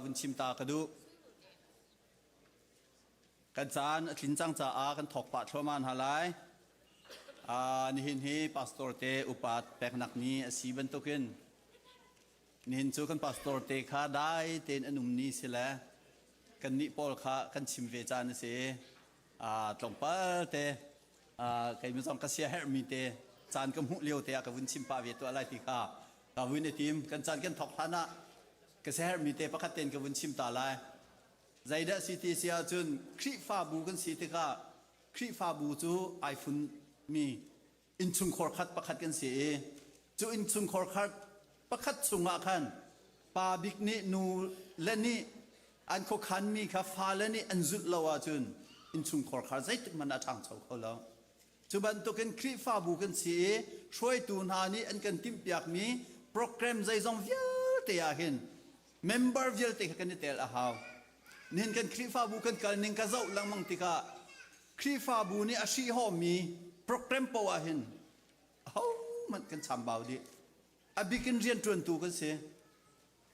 vun chim ta ka duh. Kan caan a tlin cang caah kan thawk pah thluahmah hna lai. Nihin hi pastor te upat peknak ni a si bantukin nihin cu kan pastor te kha dai tein an um ni si le kan nih pawl kha kan chim ve caan a si. Tlawmpal te kei zong ka sia herhmi te caan ka hmuh lio te ah ka vun chim pah ve tuah lai ti kha ka vun i tim. Kan caan kan thawk hlan ah ka siaherhmi te pakhat tein ka vun chim ta lai. Zeidah si ti si ahcun Khrihfabu kan si tikah Khrihfabu cu ai funmi innchungkhar khat pakhat kan si i cu innchungkhar khat pakhat chungah khan pa bik nih nu le nih an khuakhanmi kha fale nih an zulh lo ahcun innchungkhar kha zeitik hmanh ah a ṭhangcho kho lo. Cu bantukin Khrihfabu kan si i hruaitu hna nih an kan timhpiakmi program zeizong vialte ah hin member vialte kha kan i tel a hau. Nihin kan Khrihfabu kan kal ning ka zoh lengmang tikah Khrihfabu nih a hrihhawhmi program poah ah hin ahohmanh kan chambau dih. A bik in rianṭuantu kan si.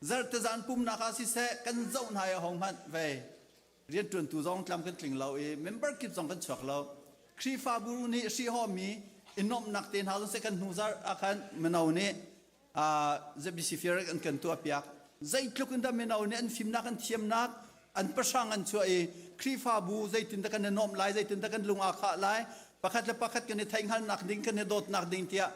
Zarhtezan pumnak ah siseh kan zoh hna i ahohmanh vei rianṭuantu zong tlam kan tling lo i member kip zong kan chuak lo. Khrihfabu nih hrihhawhmi i nuamhnak te hna zong seh kan hnu zarh ah khan mino nih ZBC Fiar an kan tuahpiak. Zeitluk in dah mino nih an fimnak, an thiamnak, an pahrang an chuah i Khrihfabu zeitin dah kan i nuamh lai, zeitin dah kan lung aa khah lai, pakhat le pakhat kan i theihhngalhnak ding, kan i dawtnak ding tiah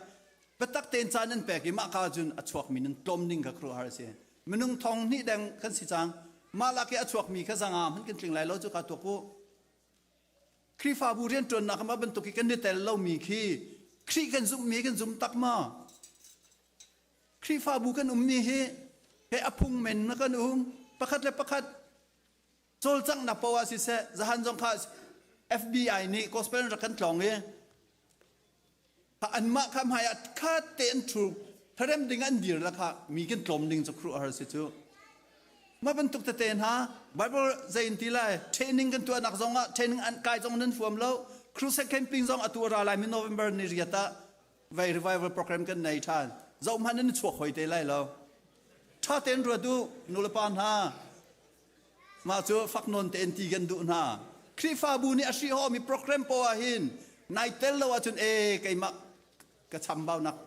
biatak tein caan an pek i mah ka cun a chuakmi nan tlawm ning kha khuaruahhar a si. Minung thong hnih deng kan si cang. Mah lak i a chuakmi kha zanga hmanh kan tling lai lo cu ka tuak u. Khrihfabu rianṭuannak ah bantuk i kan i tel lomi khi Khrih kan zumhmi kan zum tak maw? Khrihfabu kan ummi hi he a phung men na kan um pakhat le pakhat cawlcanghnak poah siseh zahan zong kha FBI nih gospel rak kan tlawng i anmah kha hmai ah khat te an ṭhu tharem ding an dir la kha mi kan tlawm ding cu khuaruah har si cu mah bantuk tete hna Bible zei in ti lai training kan tuahnak zong ah training an kai zong nan fuam lo crusade camping zong atu ra lai mi November ni riat ah vai revival program kan nei ṭhan zoh hmanh nan chuak hoi te lai lo ṭha tein ruat u nulepa hna Mah cu fak nawn tein ti kan duh hna. Khrihfabu nih a hrihhawmi program poah hin nai tel lo ahcun e keimah ka chambaunak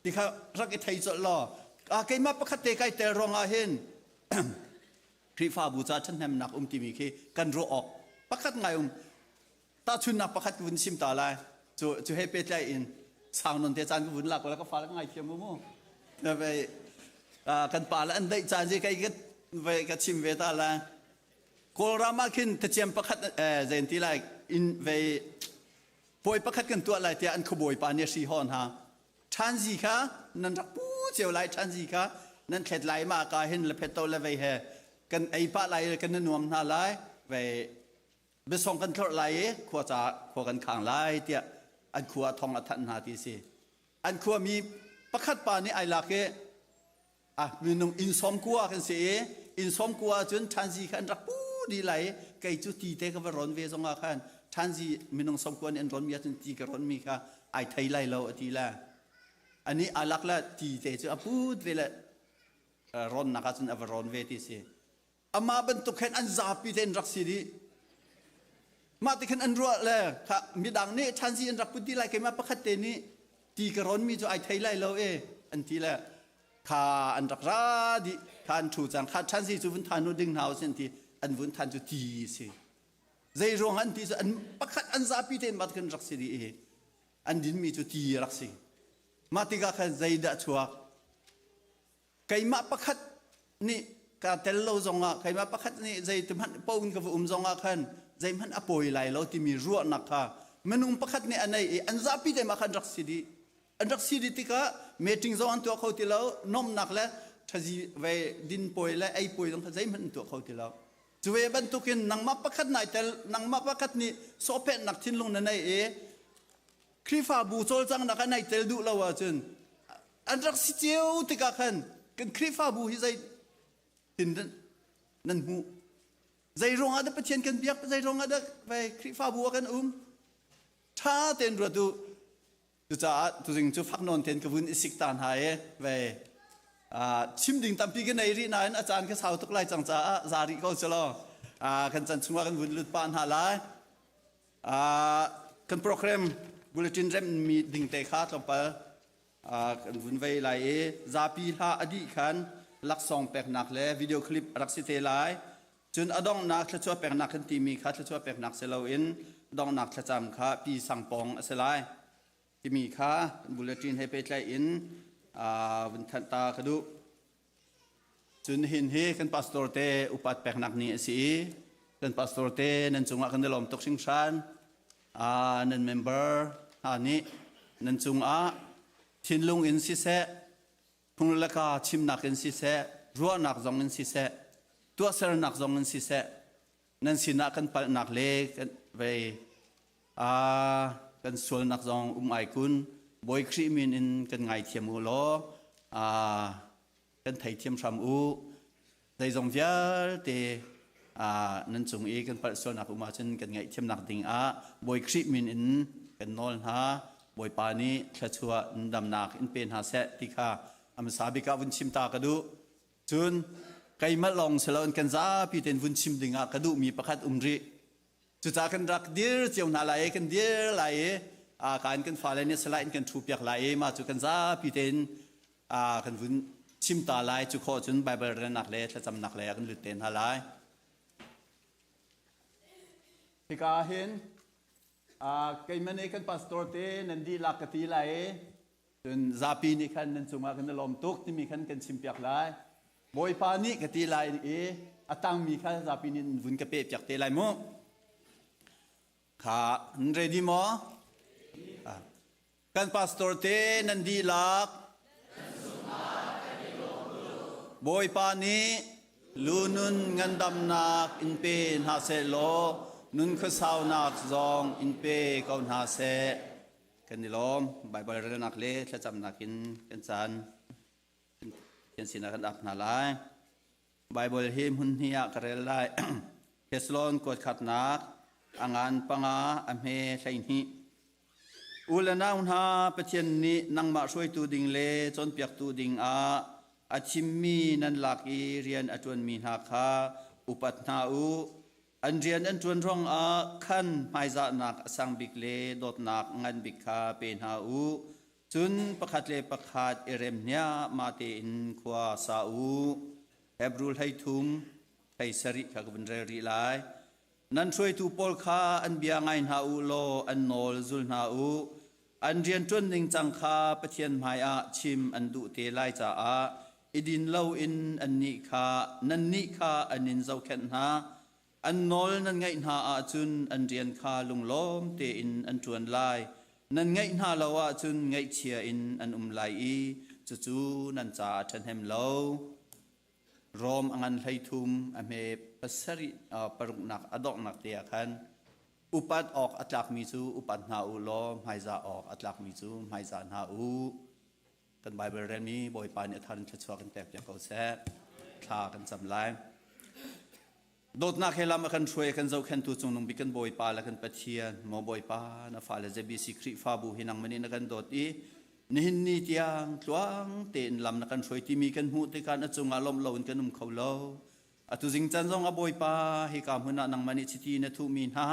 ti kha rak i thei colh law keimah pakhat te kai tel ruangah hin Khrihfabu ca ṭhahnemnak um timi khi kan ruah awk pakhat ngai um. Tahchunnak pakhat ka vun chim ta lai. Cu cu he pehtlai in sang non te caan ka vun lak ka fa le ka ngaithiam mu mu. Kan pa le an daih caan je kai ka ve ka chim ve ta lai. Kawlram ah khin tachem pakhat zein ti lai in ve puai pakhat kan tuah lai tiah an khuabawi pa nih hri hawn ha. Ṭhanzi kha nan rak pu cio lai ṭhanzi kha nan thlet lai ma ka hin le phet to le vei he kan ei pah lai kan nuam hna lai ve biasong kan thlorh lai i khua ca khua kan khang lai tiah an khua thong a thanh hna ti si an khua mi pakhat pa nih ai lak i ah minung inn som kua kan si i inn som kua cun ṭhanzi kha an rak pu dih lai kei cu ti te ka va ron ve zong ah khan ṭhanzi minung som kua nih an ron mi ahcun ti ka ron mi kha ai thei lai lo a ti le ani alak le ti te cu a put ve le ronnak ahcun a va ron ve ti si Amah bantuk khin an zapi tein rak si dih. Mah ti khin an ruah le kha midang nih ṭhanzi an rak put dih lai keimah pakhat te nih ti ka rawnmi cu ai thei lai lo e an ti le kha an rak ra dih kha an ṭhu cang kha ṭhanzi cu vun than u ding hna usih an ti an vun than cu ti si zei ruang an ti cu an pakhat an zapi tein mah ti khin rak si dih i an dinmi cu ti rak si mah tikah khan zeidah chuak Keimah pakhat nih kaa tel lo zongah keimah pakhat nih zeiti hmanh paoh in ka va um zongah khan zeihmanh a pawi lai lo timi ruahnak kha minung pakhat nih a nei i an zapi te mah khan rak si dih an rak si dih tikah meeting zong an tuah kho ti lo nomnak le thazi ve din pawi le ei pawi zong kha zeihmanh an tuah kho ti lo cu ve bantukin nangmah pakhat nai tel nangmah pakhat nih sawhpetnak thinlung na nei i Khrihfabu cawlcanghnak ah nai tel duh lo ahcun an rak si cio tikah khan kan Khrihfabu hi zei tin nan hmuh zei ruangah dah Pathian kan biak zei ruangah dah Khrihfabu ah kan um ṭha tein ruat u cucaah tuzing cu fak nawn tein ka vun i sik ta hna i ve. Chim ding tampi ka nei rih nain a caan ka sau tuk lai cang caah za rih ko selaw kan chan chungah kan vun lut pah hna lai. Kan program bulletin remmi ding te kha tlawmpal kan vun vei lai i zapi hla a dih khan laksawng peknak le video clip a rak si te lai. Cun a donghnak thluachuah peknak kan timi kha thluachuah peknak si loin donghnak thlacam kha pi sangpong a si lai timi kha bulletin he pehtlaih in vun thanh ta ka duh. Cun hin hi kan pastor te upat peknak ni a si i kan pastor te nan cungah kan i lawm tuk hringhran. Nan member hna nih nan cungah thinlung in siseh phung le ka chimnak in siseh ruahnak zong in siseh tuahsernak zong in siseh nan sinah kan palhnak le kan vei kan sualnak zong um ai kun Bawi Khrih min in kan ngaithiam u law kan theithiam hram u. Zeizong vialte nan cung i kan palh sualnak um ahcun kan ngaihthiamnak ding ah Bawi Khrih min in kan nawl hna. Bawipa nih thluachuah damnak in pe hna seh ti kha a hmasa bik ah vun chim ta ka duh. Cun keimah lawng si loin kan zapi tein vun chim ding ah ka duhmi pakhat um rih. Cucaah kan rak dir cio hna lai i kan dir lai i kan kan fale nih salai in kan ṭhu piak lai i mah cu kan zapi tein kan vun chim ta lai. Cu khawh cun Baibal relnak le thlacamnak le kan lut te hna lai. Hika ah hin keimah nih kan pastor te nan dihlak ka ti lai i Cun zapi nih khan nan cungah kan i lawm tuk timi khan kan chimpiak lai. Bawipa nih ka ti lai i a tangmi kha zapi nih vun ka pehpiak te lai mu. Kha nan ready maw? Kan pastor te nan dihlak Bawipa nih lunun ngandamnak in pe hna seh law nun khuasaunak zong in pe ko hna seh. Kan i lawm. Baibal relnak le thlacamnak in kan caan kan sinah kan ap hna lai. Baibal hi hmun hnih ah ka rel lai. Thessalon kuat khatnak a ngan panga a hme 12. U le nau hna Pathian nih nangmah hruaitu ding le cawnpiaktu ding ah a thimmi nan lak i rian a ṭuanmi hna kha upat hna u. An rian an ṭuan ruangah khan hmaizahnak a sang bik le dawtnak ngan bik kha pe hna u. Cun pakhat le pakhat i rem hniahmah tein khua sa u. Hebru 13, 17 kha ka vun rel rih lai. Nan hruaitu pawl kha an bia ngai hna u law an nawl zul hna u. An rianṭuan ningcang kha Pathian hmaiah chim an duh te lai caah i din loin annih kha nannih kha an in zohkhenh hna. An nawl nan ngaih hna ahcun an rian kha lunglawm tein an ṭuan lai. Nan ngaih hna lo ahcun ngaihchia in an um lai i cucu nan caah a ṭhahnem lo. Rom a ngan 13 a hme pasarih paruknak a donghnak te ah khan upat awk a tlakmi cu upat hna u law hmaizah awk a tlakmi cu hmaizah hna u. Kan Baibal relmi Bawipa nih a thar in thluachuah kan pek piak ko seh. Thla kan cam lai. Dawtnak he lam a kan hruai kan zohkhentu cungnung bik kan Bawipa le kan Pathian maw Bawipa na fale ZBC Khrihfabu hi nangmah nih na kan dawt i nihin ni tiang tluang tein lam na kan hruai timi kan hmuh tikah na cungah lawmh loin kan um kho lo. Atu zing can zong a Bawipa hika hmun ah nangmah nih chiti na thuhmi hna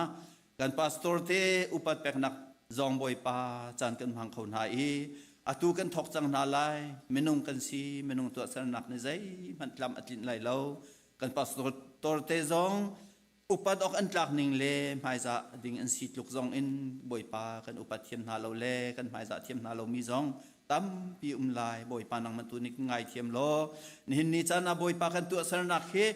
kan pastor te upat peknak zong Bawipa caan kan hmang kho hna i atu kan thawk cang hna lai minung kan si minung tuahsernak nih zeihmanh tlam a tlinh lai lo kan pastor te zong upat awk an tlak ning le hmaizah ding an si tluk zong in Bawipa kan upat thiam hna lo le kan hmaizah thiam hna lomi zong tampi um lai. Bawipa nangmah tu nih ngai thiam law nihin ni caan ah Bawipa kan tuahsernak hi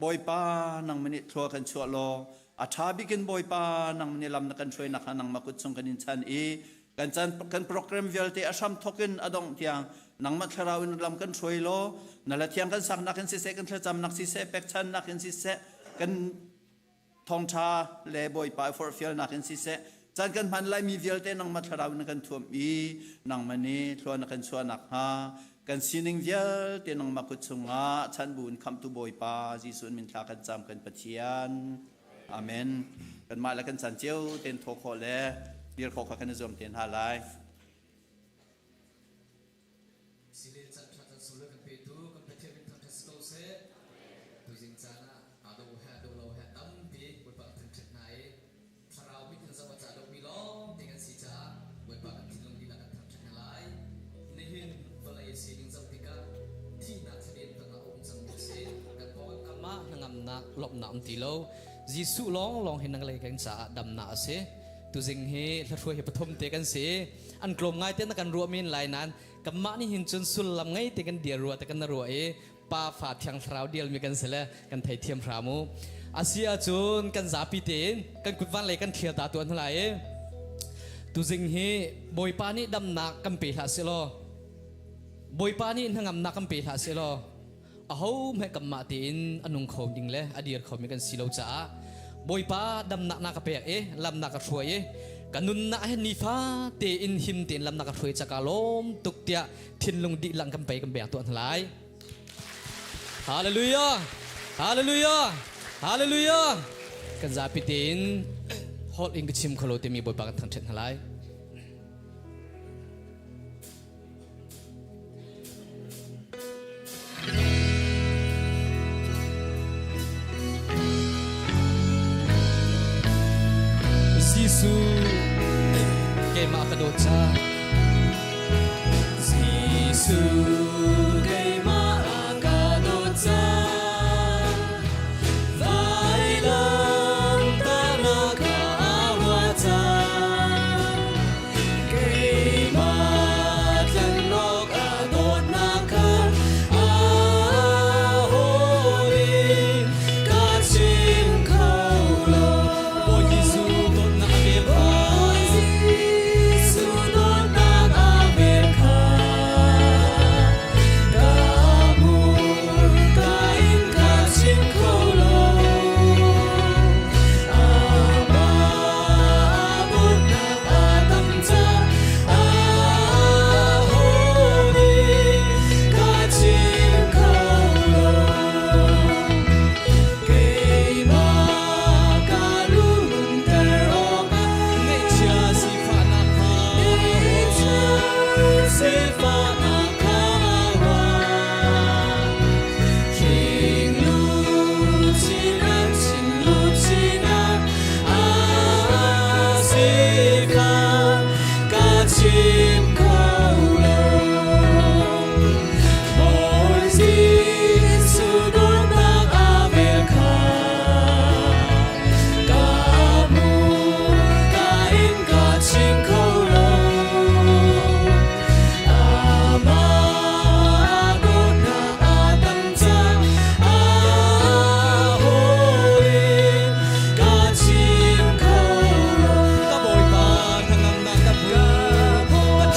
Bawipa nangmah nih thlua kan chuah law a ṭha bik in Bawipa nangmah nih lam na kan hruainak kha nangmah kut chung kan in chan i kan chan kan program vialte a hram thawk in a dongh tiang nangmah thlarau in lam kan hruai law na la thiang kan saknak in siseh kan thlacamnak siseh pekchannak in siseh kan thawngṭha le Bawipa i forhfialnak in siseh caan kan hman laimi vialte nangmah thlarau in kan thuam i nangmah nih thlua na kan chuahnak hnga kan sining vialte nangmah kut chungah chanbu in khamhtu Bawipa Jesuh min thla kan cam kan Pathian. Amen. Kanmah le kan caan cio tein thawh khawh le dir khawh kha kan i zuam te hna lai. Sile caan ṭha caan sung le kan petu. lawmhnak um ti lo. Jesuh lawnglawng hi nang le kan caah damnak a si. Tuzing hi hlahruai hi pathum te kan si. An tlawm ngai te na kan ruah men lai nain kanmah nih hin cun sullam ngei te kan dir rua te kan na ruah i Pa fa thiang thlarau dialmi kan si le kan theithiam hram u. Asi ahcun kan zapi tein kan kut van lei kan thliar ta tuan hna lai i tuzing hi Bawipa nih damnak kan pe hlah seh law Bawipa nih hnangamnak kan pe hlah seh law aho hmanh kanmah tein a nung kho ding le a dir khomi kan si lo caah Bawipa damnak na ka pek i lam na ka hruai i ka nunnak he nifa tein him tein lam na ka hruai caka lawm tuk tiah thinlung dihlak kan pei kan bek tuah hna lai. Hallelujah! Hallelujah! Hallelujah! Kan zapi tein holh in ka chim kholo timi Bawipa kan thangṭhat hna lai. Jesuh keimah ka dawt ca Jesuh keimah ka dawt ca vailam tahnak ka hua ca Keimah tlanwg a dawtnak kha a hawi ka chim kho lo. Bawi Jesuh dawtnak a vel kha. Bawi Jesuh dawtnak a vel kha. Ka hmur ka in ka chim kho lo. Amah dawtnak a tam ca a hawi ka chim kho lo. Keimah ka lunter awkah ngaihchia sifahnak kha sifahnak kha Ka chim kho lo. Bawi Jesuh dawtnak a vel kha ka hmu, ka in ka chim kho lo. Amah dawtnak a tam cang, a hawi ka chim kho lo. Ka Bawipa hnangamnak ka hmu, ka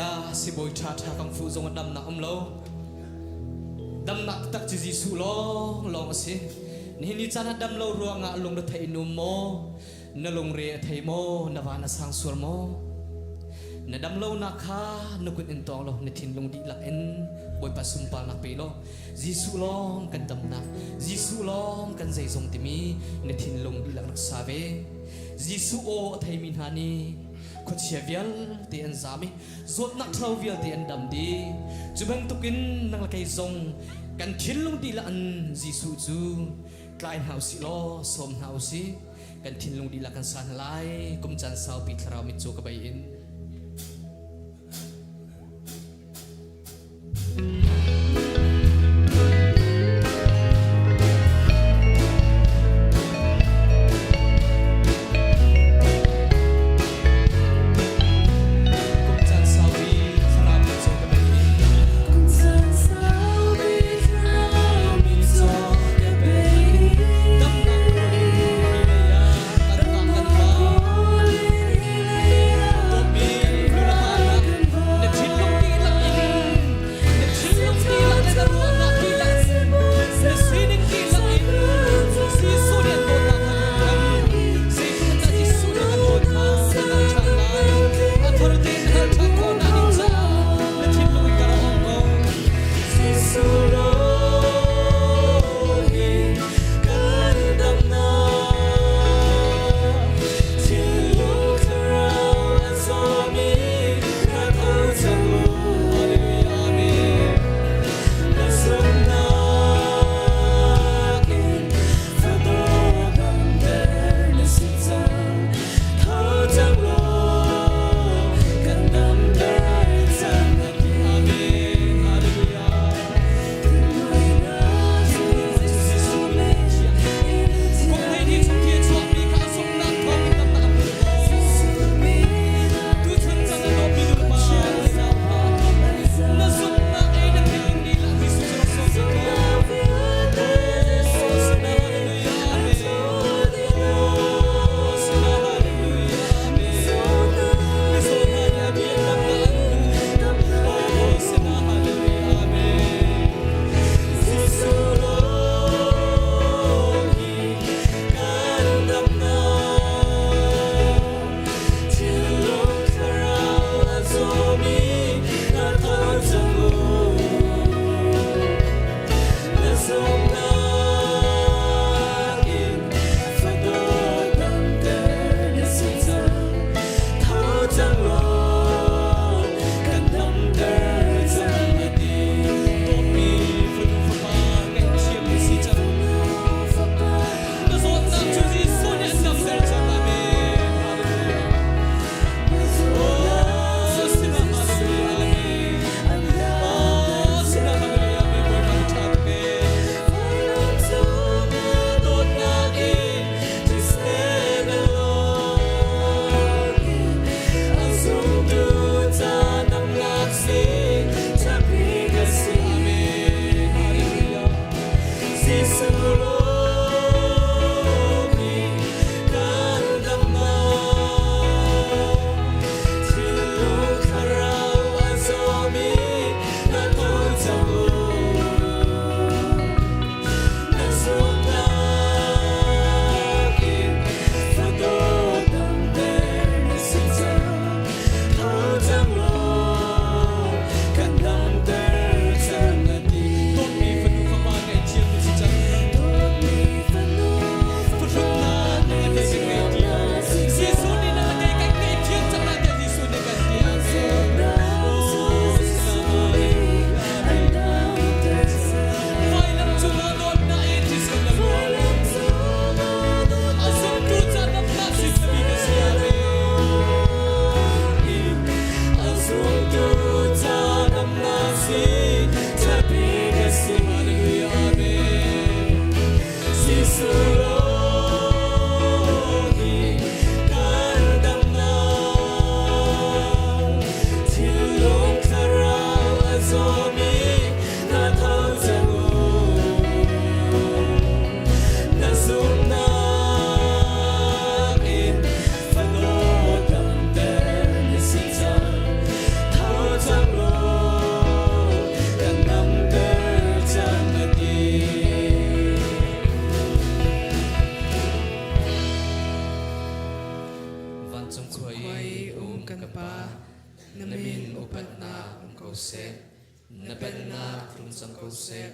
Saya sibawi ṭhaṭha kan fuh zong ah damnak um lo. Damnak taktak cu Jesuh lawng lawng a si. Nihin ni caan ah dam lo ruangah lungretheih in um maw? Na lungre a thei maw? Na van a sang sual maw? Na dam lonak kha na kut in tawng law na thinlung dihlak in Bawipa sunparnak pe law Jesuh lawng kan damnak, Jesuh lawng kan zeizong timi na thinlung dihlak rak sa ve. Jesuh aw a theimi hna nih khuachia vialte an zam i zawtnak ṭhalo vialte an dam dih. Cu bantukin nang le kei zong kan thinlung dihlak in Jesuh cu tlai hna usih law sawm hna usih. Kan thinlung dihlak kan sa hna lai. Kum caan saupi thlarau mit cu ka bei in. Na thinlung dihlak in na thinlung dihlak le na ruahnak dihlak na sining dihlak in Jesuh nih an dawtnak kha kan zeitluk dah Jesuh nih kan dawt kha na hngalh ṭhan lai. A thar tein na hngalh ṭhan khawh nak ding caah na thinlung in ka rak ong ko. Jesuh lawng hi kan damnak thinlung thlarau a zawmi na tho cang u. Hallelujah. Amen. Na zumhnak in fadawh damter na si cang. Tho cang law kan. i um kan Pa, na min upatnak um ko seh. Na pennak tlung cang ko seh.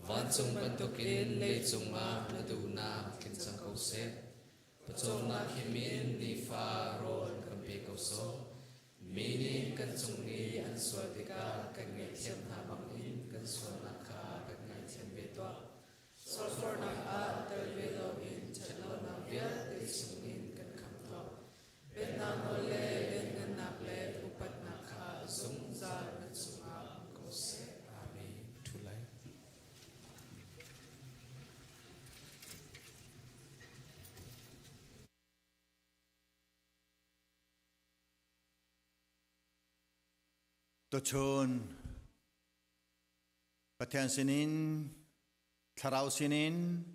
Vancung bantukin leicung ah na duhnak tling cang ko seh. Pawcawmnak him in nifa rawl kan pe ko sawh. Mi nih kan cung i an sual tikah kan ngaihthiam hna bangin kan sualnak kha kan ngaithiam ve tuah. Sualforhnak ah tel ve loin ṭhatlonak vialte chungin kan khamh tuah. Pennak nawl le lianhngannak le upatnak kha zungzal na cungah um ko seh. Amen. Ṭhu lai. Tuchun Pathian sinin Thlarau sinin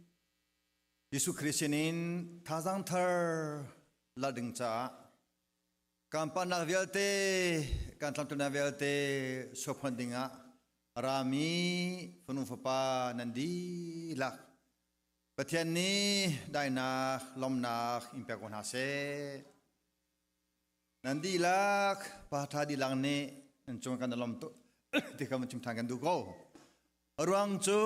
Jesuh Khrih sinin thazaang thar la ding caah kan pannak vialte kan tlamtlinnak vialte suakphuan dingah rami fanu fapa nan dihlak Pathian nih dainak lawmnak in pek ko hna seh. Nan dihlak pa ṭha dihlak nih nan cung kan i lawm tuk ti kha chim ṭhan kan duh ko. A ruang cu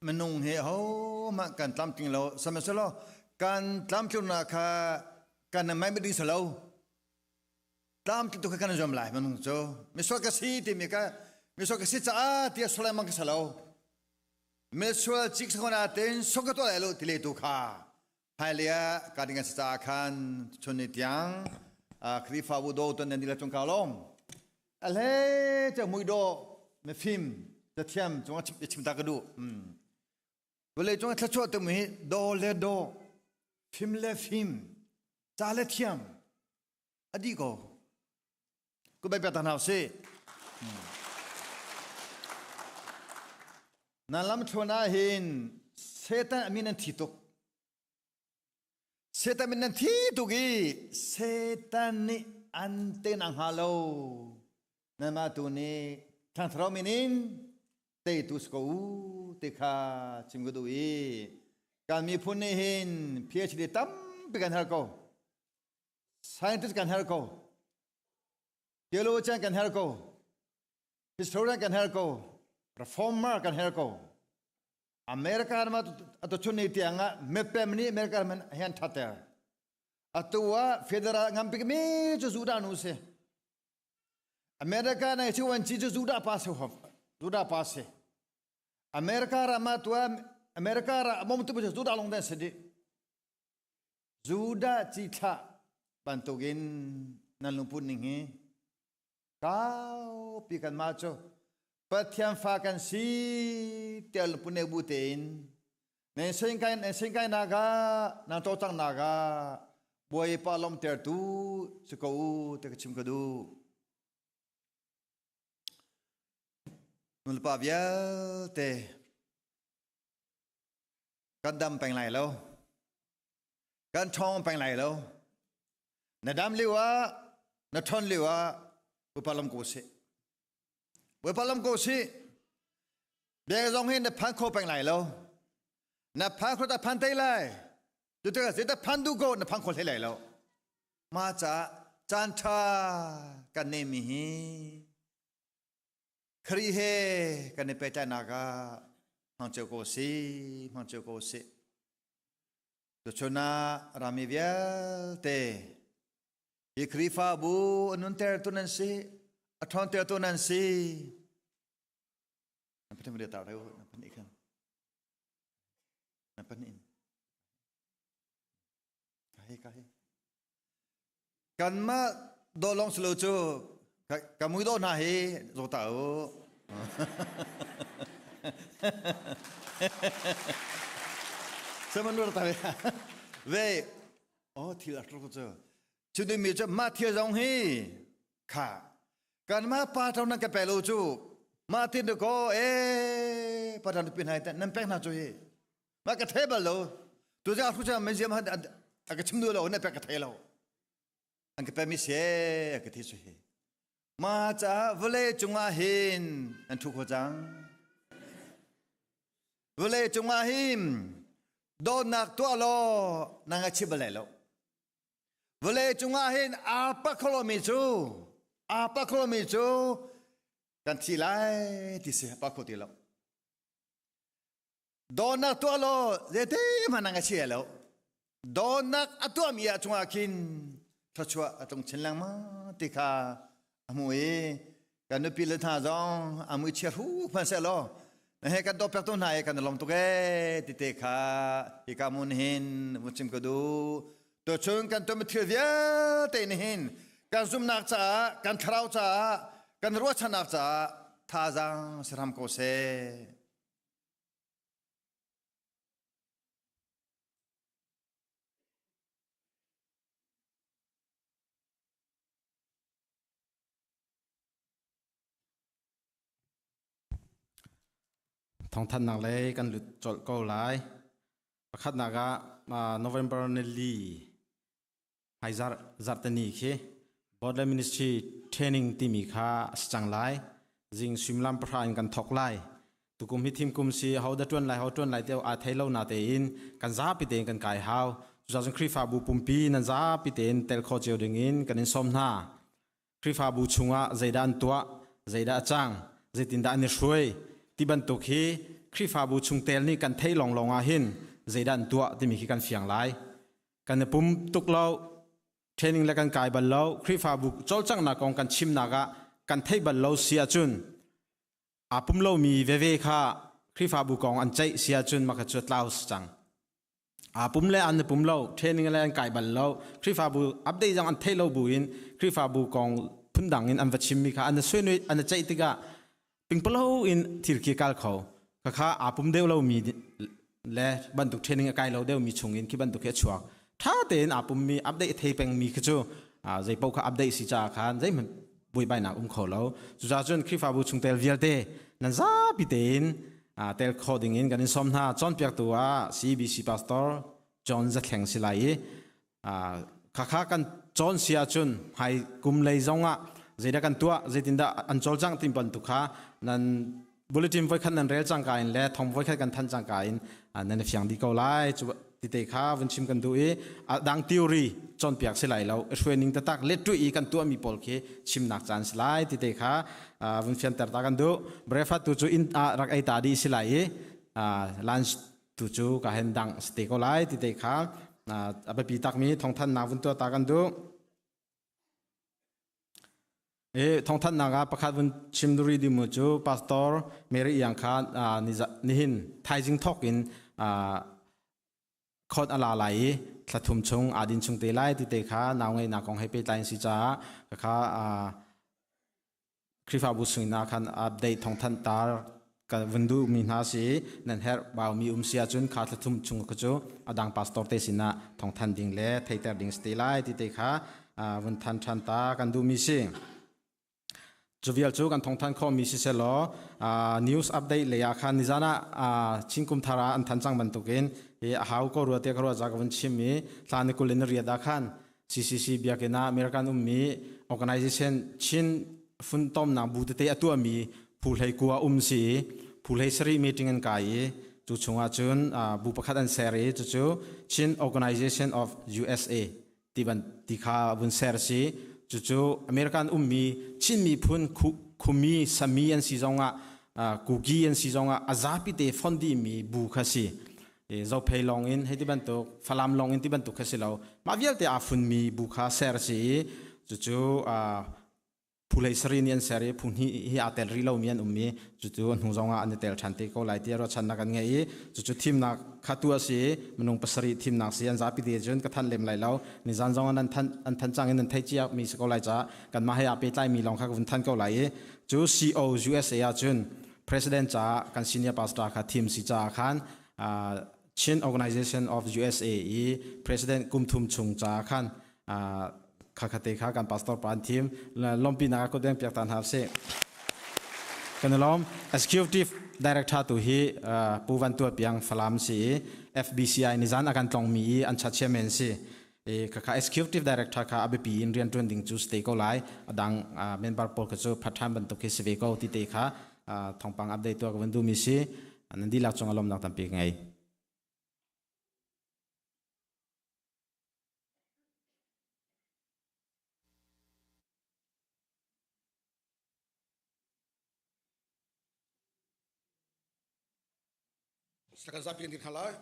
minung hi ahohmanh kan tlamtling lo sihmanhsehlaw kan tlamtlinnak kha kan i mai ding si lo. Tlamtling tu kha kan i zuam lai minung cu. Misual ka si timi kha misual ka si caah tiah sual lengmang ka si lo. Misual cik sakon ah tein sok ka tuah lai lo ti le tu kha hmailei ah ka ding an si caah khan chun ni tiang Khrihfabu do ton nan dila cung ka lawm. A hlei cu mui dawh mifim cathiam cung ah chim ta ka duh. Vawlei cung ah thluachuah tu mi do le do, fim le fim, ca le thiam a dih ko. Ku bai pek ta hna usih. Na lam thluan ah hin Satan a min an thi tuk. Satan min an thi tuk i Satan nih an te na hnga lo. Nanmah tu nih thangtharo min in teitu si ko u ti kha chim ka duh i kan miphun nih hin PhD tampi kan har ko. Scientist kan har ko. Theologian kan har ko. Historian kan har ko. Reformer kan har ko. America ram atu chun ni tiang ah mepem nih America ram hian thater. Atu ah federal ngampi mi cu Judah nu si. America nei chu wan chi cu Judah pa se Judah pa se. America ram ah tua America ra mom tu cu Judah long den se di. Judah cithlah bantukin nan lungput ning hi kaupi kanmah cu Pathian fa kan si tiah lungput nei bu tein nan sengkai nan sengkainak ah nan cawlcanghnak ah Bawipa lawmhtertu si ko u ti ka chim ka duh. Nulepa vialte Kan dam peng lai lo. Kan ṭhawng peng lai lo. Na dam lio ah, na ṭhawn lio ah, Bawipa lam ko sih. Bawipa lam ko sih. Bia zong hi na phan kho peng lai lo. Na phan kho ta phan te lai. Cu tikah zei ta phan duh ko na phan kho hlei lai lo. Ma caah caan ṭha kan neihmi hi Khrih he kan i pehtlaihnak ah hmang cio ko si, hmang cio ko si. Tuchun ah rami vialte hi Khrihfabu a nuntertu nan si, a ṭhawntertu nan si. Na pathin vale tar na pan ikhan. Na pan in. Ka hi ka hi. Kanmah dawh lawng si lo cu ka mui dawh hna hi zaw ta u. Saman ta ve oh thil a tluk cu cu mi cu mah thil zong hi kha kanmah pa ṭo nan ka pe lo cu mah tin ko e pa ṭo pin hai nan pek hna cu hi Ma ka thei bal lo. Tu ja hru cha men ziam han a ka chim du lo na pe ka thei lo. An ka pe mi se ka thi su hi. Ma cha vale chungah hin an thu kho cang. Vale chungah hin dawtnak tuah law nang a chim bal lai lo. Vawlei cungah hin aa pakholomi cu aa pakholomi cu kan thi lai ti si pa kho ti lo. Dawtnak tuah law zeite hmanh a chia lo. Dawtnak a tuahmi ah cungah khin thluachuah a tlung chin lengmang ti kha a hmu i kan nupi le hna zong a mui chia hru hmanh seh law na he kan dawt piak tu hna i kan i lawm tuk ee ti te kha hika mun hin vun chim ka duh. Tuchun kan tuahmi thil vialte nih hin kan zumhnak caah, kan thlarau caah, kan ruahchannak caah thazaang si hram ko seh. Thawngthanhnak lei kan lut colh ko lai. Pakhatnak ah November nili hmaizarh zarhteni khi Border Ministry Training timi kha a si cang lai. Zing suimilam pahra in kan thawk lai. Tukum hi thimkum si ho da ṭuan lai ho ṭuan lai te aa thei lo na tein kan zapi tein kan kai hau. Cucaah Khrihfabu pumpi nan zapi tein tel kho cio ding in kan in sawm hna. Khrihfabu chungah zeidah an tuah, zeidah a cang, zeitindah an i hruai ti bantuk hi Khrihfabu chungtel nih kan theih lawnglawng ah hin zeidah an tuah timi khi kan fiang lai. Kan i pum tuk lo, training le kan kai bal lo, Khrihfabu cawlcanghnak kong kan chimnak ah kan theih bal lo si ahcun aa pum lomi veve kha Khrihfabu kong an ceih si ahcun mah kha cu tlau si cang. Aa pum le an i pum lo, training le an kai bal lo, Khrihfabu update zong an theih lo buin Khrihfabu kong phundang in an va chimmi kha an i an i ceih tikah pingpalo in thil khi kal kho. Khakha aa pum deuh lomi le bantuk training a kai lo deuhmi chungin khi bantuk khi a chuak. Ṭha tein aa pummi update a thei pengmi khi cu zei paoh kha update si caah khan zeihmanh buaibainak um kho lo. Cucaah cun Khrihfabu chungtel vialte nan zapi tein tel kho ding in kan in sawm hna. Cawnpiaktu ah CBC Pastor John Zathleng si lai i khakha kan cawn si ahcun hmai kum lei zong ah zeidah kan tuah zeitindah an cawlcangh ti bantuk kha nan bulletin voikhat nan rel cangka in le thong voikhat kan than cangka in nan i fiang dih ko lai. Cu tite kha vun chim kan duh i a dang theory cawnpiak si lai lo, hruai ning taktak let i kan tuahmi pawl khi chimnak caan si lai tite kha vun fianter ta kan duh. Breakfast tu cu inn ah rak ei ta dih si lai i lunch tu cu ka hen dang si te ko lai tite kha a biapi takmi thawngthannak vun tuah ta kan duh. Thawngthanhnak ah pakhat vun chim duri ding cu Pastor Mary Iang kha nihin thaizing thawk in khot a la lai i thla thum chung aa din chung te lai ti te kha nau ngeihnak kong he pehtlai in si caah kha Khrihfabu sungin ah khan update thawngthanh tar ka vun duhmi hna si. Nan herh baumi um si ahcun kha thla thum chung kha cu a dang pastor te sinah thawngthanh ding le theiter ding si te lai ti te kha vun than ṭhan ta kan duhmi si. Cu vial cu kan thawngthanh khawhmi si selaw news update lei ah khan nizan ah Chinkum thar ah an than cang bantukin hi a hau ko rua te ka ruah za ka vun chim i thla ni kul in riat ah khan CCC biakinn ah American ummi organization Chin funtomnak bu tete a tuahmi phu hlei kua um si i phu hlei sarih meeting an kai i cu chungah cun bu pakhat an ser i cucu Chin Organization of USA ti ban ti kha vun ser si. Cucu American ummi Chin miphun khumi sami an si zongah kuki an si zongah a zapi te fondi mi bu kha si. Zophei lawng in hei ti bantuk, Falam lawng in ti bantuk kha si lo, mah vialte aa funmi bu kha ser si i cucu phu hlei sari nih an ser i phu hnih hi aa tel rih lomi an um i cucu hnu zong ah an i tel ṭhan te ko lai tiah ruahchannak an ngei i cucu thimnak kha tu a si i minung pasarih thimnak si. An zapi te cun ka thanh lem lai lo, nizan zong an thanh an thanh cang in nan theih cia mi si ko lai caah kanmah he aa pehtlai mi lawng kha ka vun thanh ko lai i cu CO USA ah cun president caah kan senior pastor kha thim si caah khan Chin Organization of USA i president kum thum chung caah khan khakate kha kan pastor pa an thim. Lompinak ko deng piak ta hna sih. Kan lom. Executive director tu hi Pu Van Tua Piang Falam si i FBCI nizan akan tlong mi i an cha chairman si e khakha executive director kha abiapi in rian tuan ding cu stay ko lai, adang member pawl kha cu part-time bantuk khi si ve ko ti te kha thawngpang update tu ka van duhmi si. Nan dihlak cung a lawmnak tampi ka ngei. Kan zapi kan dir hna lai.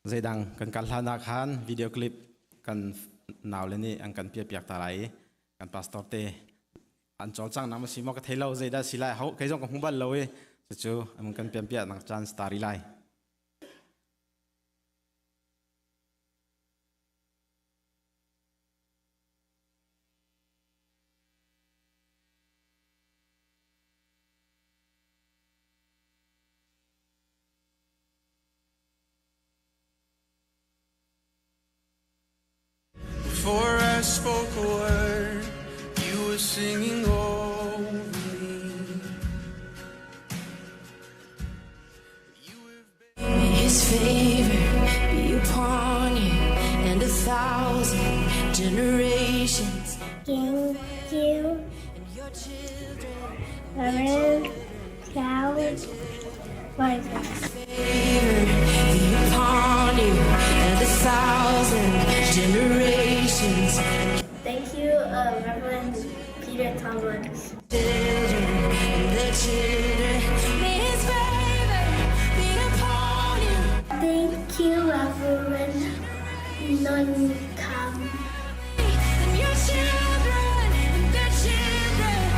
Zeidang kan kal hlan ah khan video clip kan nau le nih an kan piah piak ta lai i kan pastor te an cawlcang nak ma si maw ka thei lo zeidah si lai ho kei zong ka hmu bal lo i cucu an kan pian piah nak chance tari lai. Before I spoke a word, you were singing over me. May his favor be upon you and 1,000 generations. Thank you. And your children, Reverend Charles Michael. favor be upon you and 1,000 generations. Thank you, Reverend Peter Tomlin. Children and their children. May his favor be upon you. Thank you, Reverend Nunkam. And your children and their children.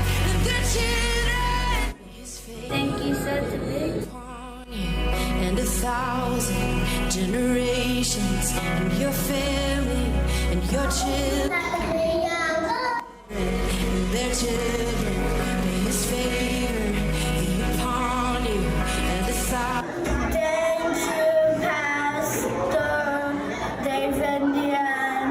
1,000 generations, and your family, and your children, and their children. May His favor be upon you and the thousand. Thank you, Pastor David Nian.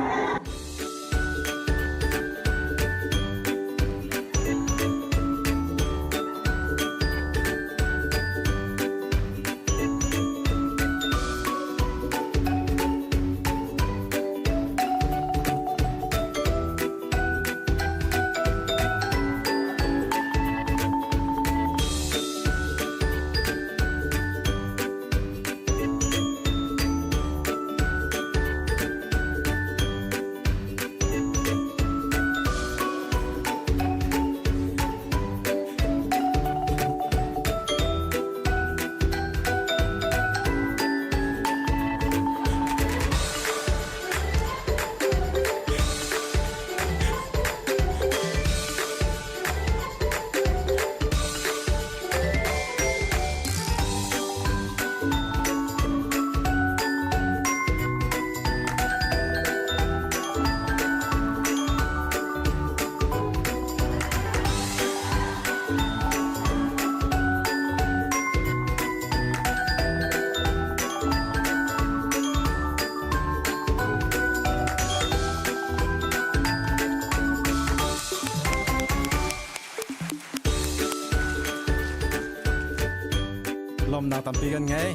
Lawmnak tampi kan ngei.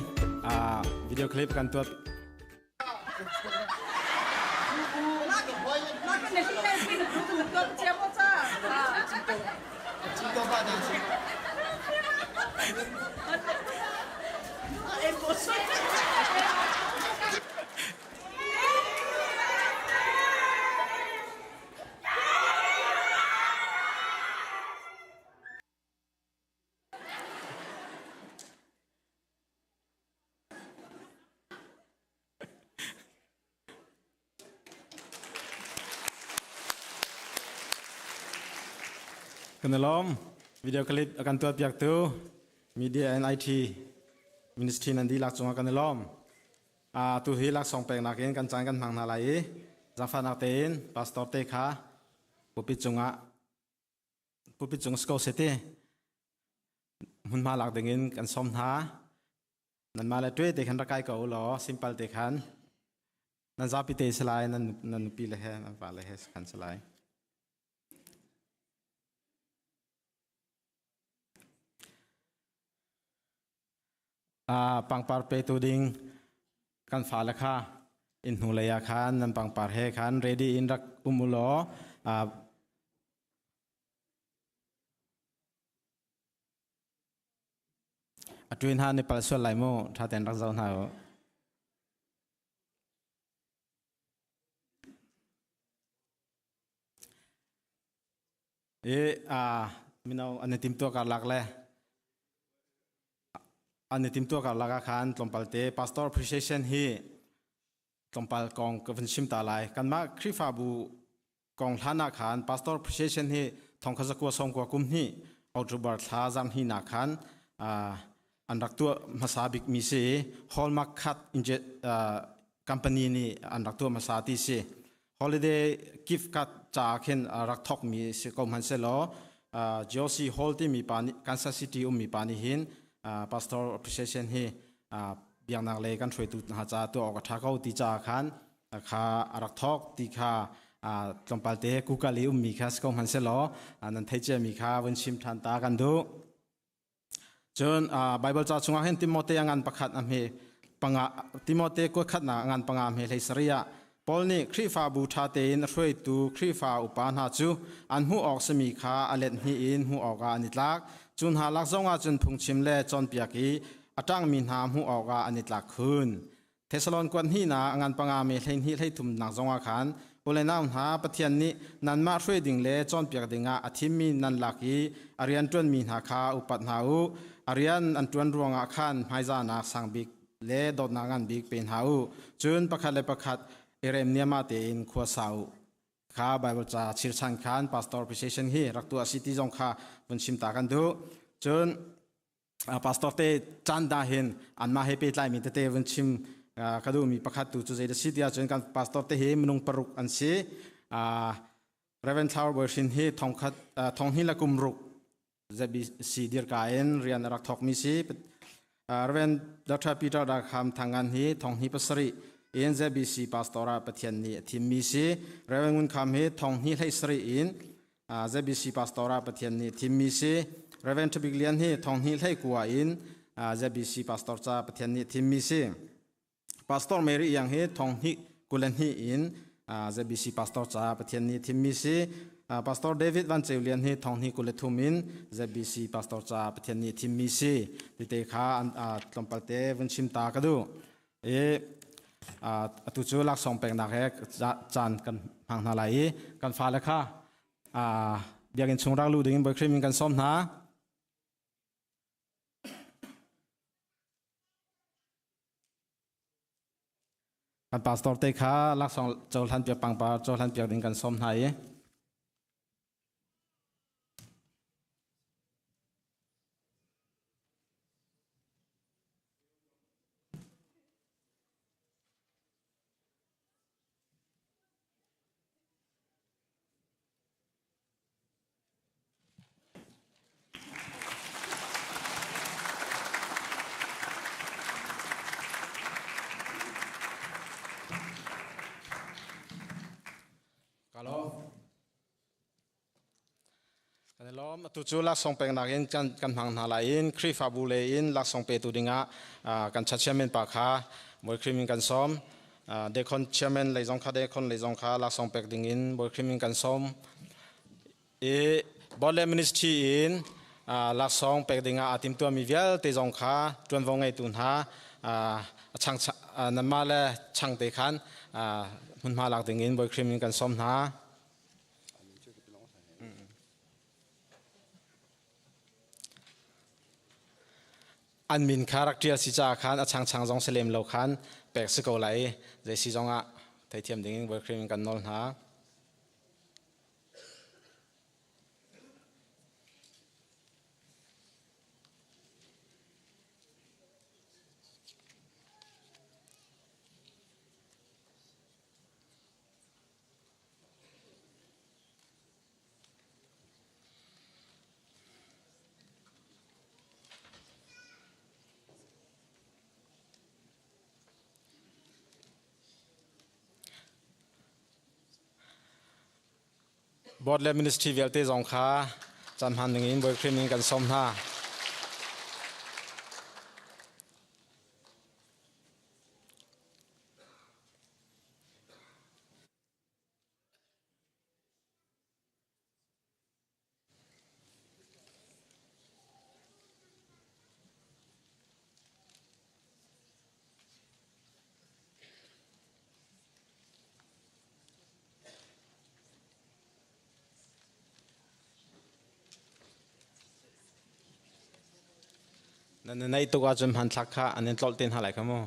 Video clip kan tuah. Kan i lawm. Video clip a kan tuahpiaktu Media and IT Ministry nan dihlak cungah kan i lawm. Tu hi laksawng peknak in kan caan kan hmang hna lai i zaangfahnak tein pastor te kha pulpit cungah pulpit cung si ko seh ti hmunhma lak dingin kan sawm hna. Nanmah le ṭue te khan rak kai ko u law simple te khan nan zapi te si lai nan nan nupi le he nan va le he khan si lai. Pangpar petu ding kan fale kha inn hnu lei ah khan nan pangpar he khan ready in rak um u law a tuin hna ni pal sual lai mu tha ten rak zo hna u. I mino an i timtuah karlak le an i timtuah karlak ah khan tlawmpal te pastor appreciation hi tlawmpal kong ka vun chim ta lai. Kanmah Khrihfabu kong hlan ah khan pastor appreciation hi thongkha zakua sawmkua kum hnih October thla zarhni nak khan an rak tuah hmasa bik mi si Hallmark Card company nih an rak tuah hmasa ti si. Holiday gift card ca khin rak thok mi si ko hmanh selaw Josie Hall timi pa nih Kansas City ummi pa nih hin pastor appreciation hi biaknak lei kan hruaitu hna ca tuah awk a ṭha ko ti ca khan kha a rak thok ti kha tlawmpal te Google i ummi kha si ko hmanh selaw nan thei ciami kha vun chim ṭhan ta kan duh. Cun Baibal ca chungah hin Timote a ngan pakhat a hme panga Timote kuatkhatnak a ngan panga hme hlei sarih ah Paul nih Khrihfabu ṭha tein a hruaitu Khrihfa upa hna cu an hmuh awk simi kha a let hnih in hmuh awkah an i tlak. Cu hna lak zongah cun phungchim le cawnpiak i a ṭangmi hna hmuh awkah an i tlak khun. Thesalon kuat hnihnak a ngan panga me 12 hleithum nak zongah khan u le nau hna Pathian nih nanmah hruai ding le cawnpiak dingah a thimmi nan lak i a rian ṭuanmi hna kha upat hna u. A rian an ṭuan ruangah khan hmaizahnak sang bik le dawtnak ngan bik pe hna u. Cun pakhat le pakhat i rem niamah tein khua sa u. Kha Bible ca chirchan khan pastor appreciation hi rak tuah si ti zong kha vun chim ta kan duh. Cun Pastor te caan da hin anmah he pehtlaimi tete vun chim ka duhmi pakhat tu cu zei da si tiah cun kan pastor te hi minung paruk an si. Reverend Thlau Bawi Hrin hi thongkhat thonghni le kum ruk ZBC dirka in rian a rak thawkmi si. Reverend Dr. Peter Darkham Thangan hi thonghni pasarih in ZBC pastor ah Pathian nih a thimmi si. Reverend Ngun Kham hi thonghni hlei sarih in ZBC pastor ah Pathian nih thimmi si. Reverend Ṭhabik Lian hi thonghnih hlei kua in ZBC pastor ca Pathian nih thimmi si. Pastor Mary Iang hi thonghnih 22 in ZBC pastor ca Pathian nih thimmi si. Pastor David Van Ceu Lian hi thonghnih 23 in ZBC pastor ca Pathian nih thimmi si. Tite kha tlawmpal te vun chim ta ka duh. I atu cu laksawng peknak he caan kan hmang hna lai i kan fale kha biakinn chung rak luh dingin Bawi Khrih min kan sawm hna. Kan pastor te kha laksawng cohlan piak pangpar cohlan piak ding kan sawm hna i Kalawm. Kan i lawm. Atu cu laksawng peknak in kan, kan hmang hna lai in Khrihfabu le in laksawng petu dingah kan cha chairman pa kha Bawi Khrih min kan sawm. Dekhon chairman lei zong kha dekhon lei zong kha laksawng pek ding in Bawi Khrih min kan sawm. I Board le Ministry in laksawng pek dingah aa timtuahmi vialte zong kha ṭuanvo ngeitu hna chang nanmah le changte khan hmunhma lak ding in Bawi Khrih min kan sawm hna. An min kha rak ṭial si caah khan a changchang zong si lem lo khan pek si ko lai i zei si zongah theithiam dingin Bawi Khrih min kan nawl hna. Board le ministry vialte zong kha caan hman ding in Bawi Khrih min kan sawm hna. Nan nei tuk ahcun hmanthlak kha an in tlolh te hna lai kha mu.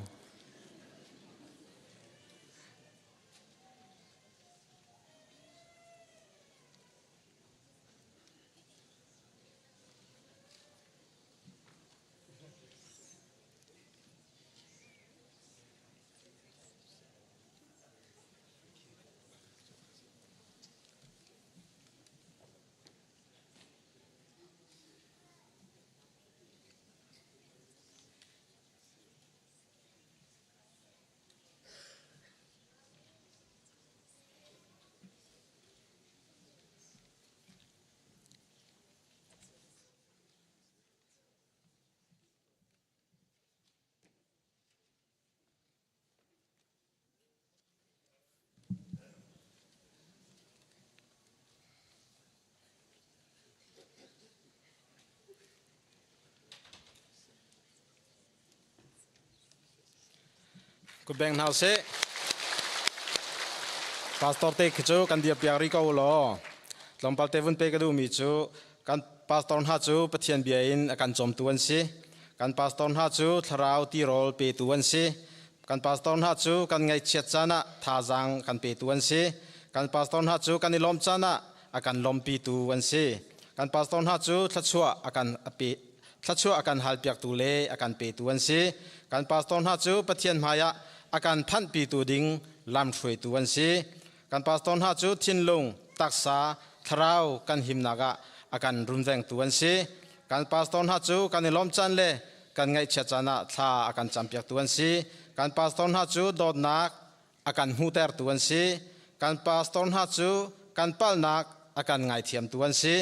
Kutbeng hna usih. Pastor te khi cu kan dir piak rih ko law. Tlawmpal te vun pe ka duhmi cu kan pastor hna cu Pathian bia in a kan cawmtu an si. Kan pastor hna cu thlarau tirawl petu an si. Kan pastor hna cu kan ngaihchiat caan ah thazaang kan petu an si. Kan pastor hna cu kan i lawm caan ah a kan lawmpitu an si. Kan pastor hna cu thluachuah a kan pe. thluachuah a kan halpiaktu le a kan petu an si. Kan pastor hna cu Pathian hmaiah a kan phanhpitu ding lamhruaitu an si. Kan pastor hna cu thinlung, taksa, thlarau kan himnak ah a kan runvengtu an si. Kan pastor hna cu kan i lawmh caan le kan ngaihchiat caan ah thla a kan campiaktu an si. Kan pastor hna cu dawtnak a kan hmuhtertu an si. Kan pastor hna cu kan palhnak a kan ngaithiamtu an si.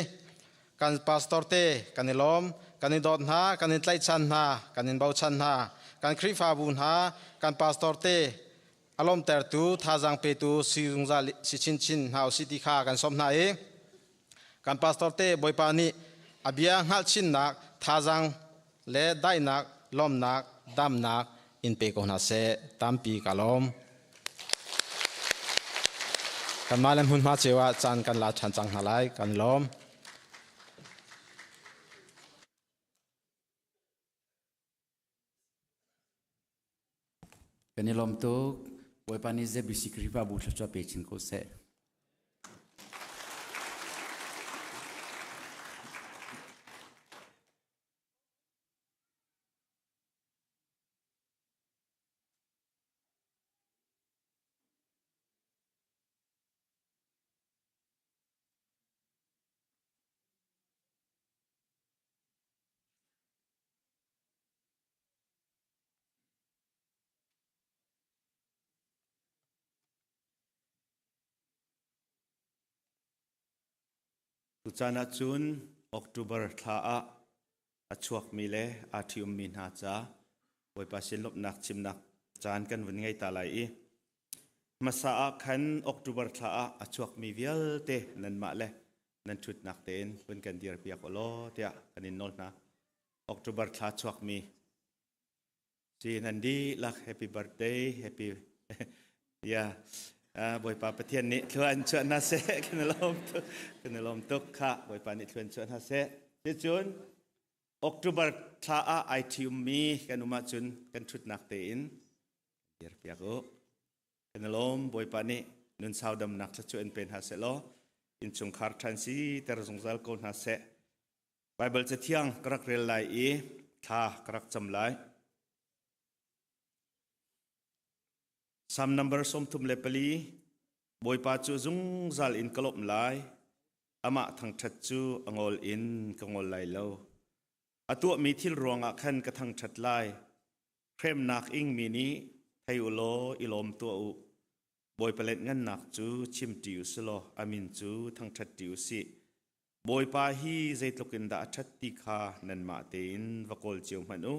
Kan pastor te kan i lawm, kan i dawt hna, kan in tlaihchan hna, kan in bochan hna. Kan Khrihfabu hna, kan pastor te a lawmtertu, thazaang petu si zungzal si chinchin hna usih ti kha kan sawm hna i kan pastor te Bawipa nih a bia hngalh chinnak, thazaang le daihnak, lawmnak, damnak in pe ko hna seh. Tampi ka lawm. Kanmah le hmunhma cio ah caan kan la ṭhan cang hna lai. Kan lawm. Kan i lawm tuk. Bawipa nih ZBC Khrihfabu thluachuah pe chin ko seh. Tucaan ahcun October thla ah a chuakmi le aa ṭhiummi hna ca Bawipa sin lawmhnak chimnak caan kan vun ngei ta lai i hmasa ah khan October thla ah a chuakmi vialte nanmah le nan ṭhutnak tein vun kan dirpiak u law tiah kan in nawl hna. October thla chuakmi si nan dihlak happy birthday happy yeah Bawipa Pathian nih thlua in chuah hna seh kan i lawm tuk kan i lawm tuk kha Bawipa nih thlua in chuah hna seh ticun October thla ah ai ṭhiummi kan um ahcun kan ṭhutnak tein dirpiak u Kan i lawm Bawipa nih nun sau damnak thluachuah in pe hna seh law innchungkhar ṭhan si ter zungzal ko hna seh. Baibal cathiang ka rak rel lai i thla ka rak cam lai. Psalm number 34 Bawipa cu zungzal in ka lawmh lai amah thangṭhat cu a ngol in ka ngol lai lo. A tuahmi thil ruangah khan ka thangṭhat lai. Hremnak ingmi nih thei u law i lawm tuah u. Bawipa lenhngannak cu chim ṭi u si law a min cu thangṭhat ṭi u sih. Bawipa hi zeitluk in dah a ṭhat ti kha nanmah tein va kawl cio hmanh u.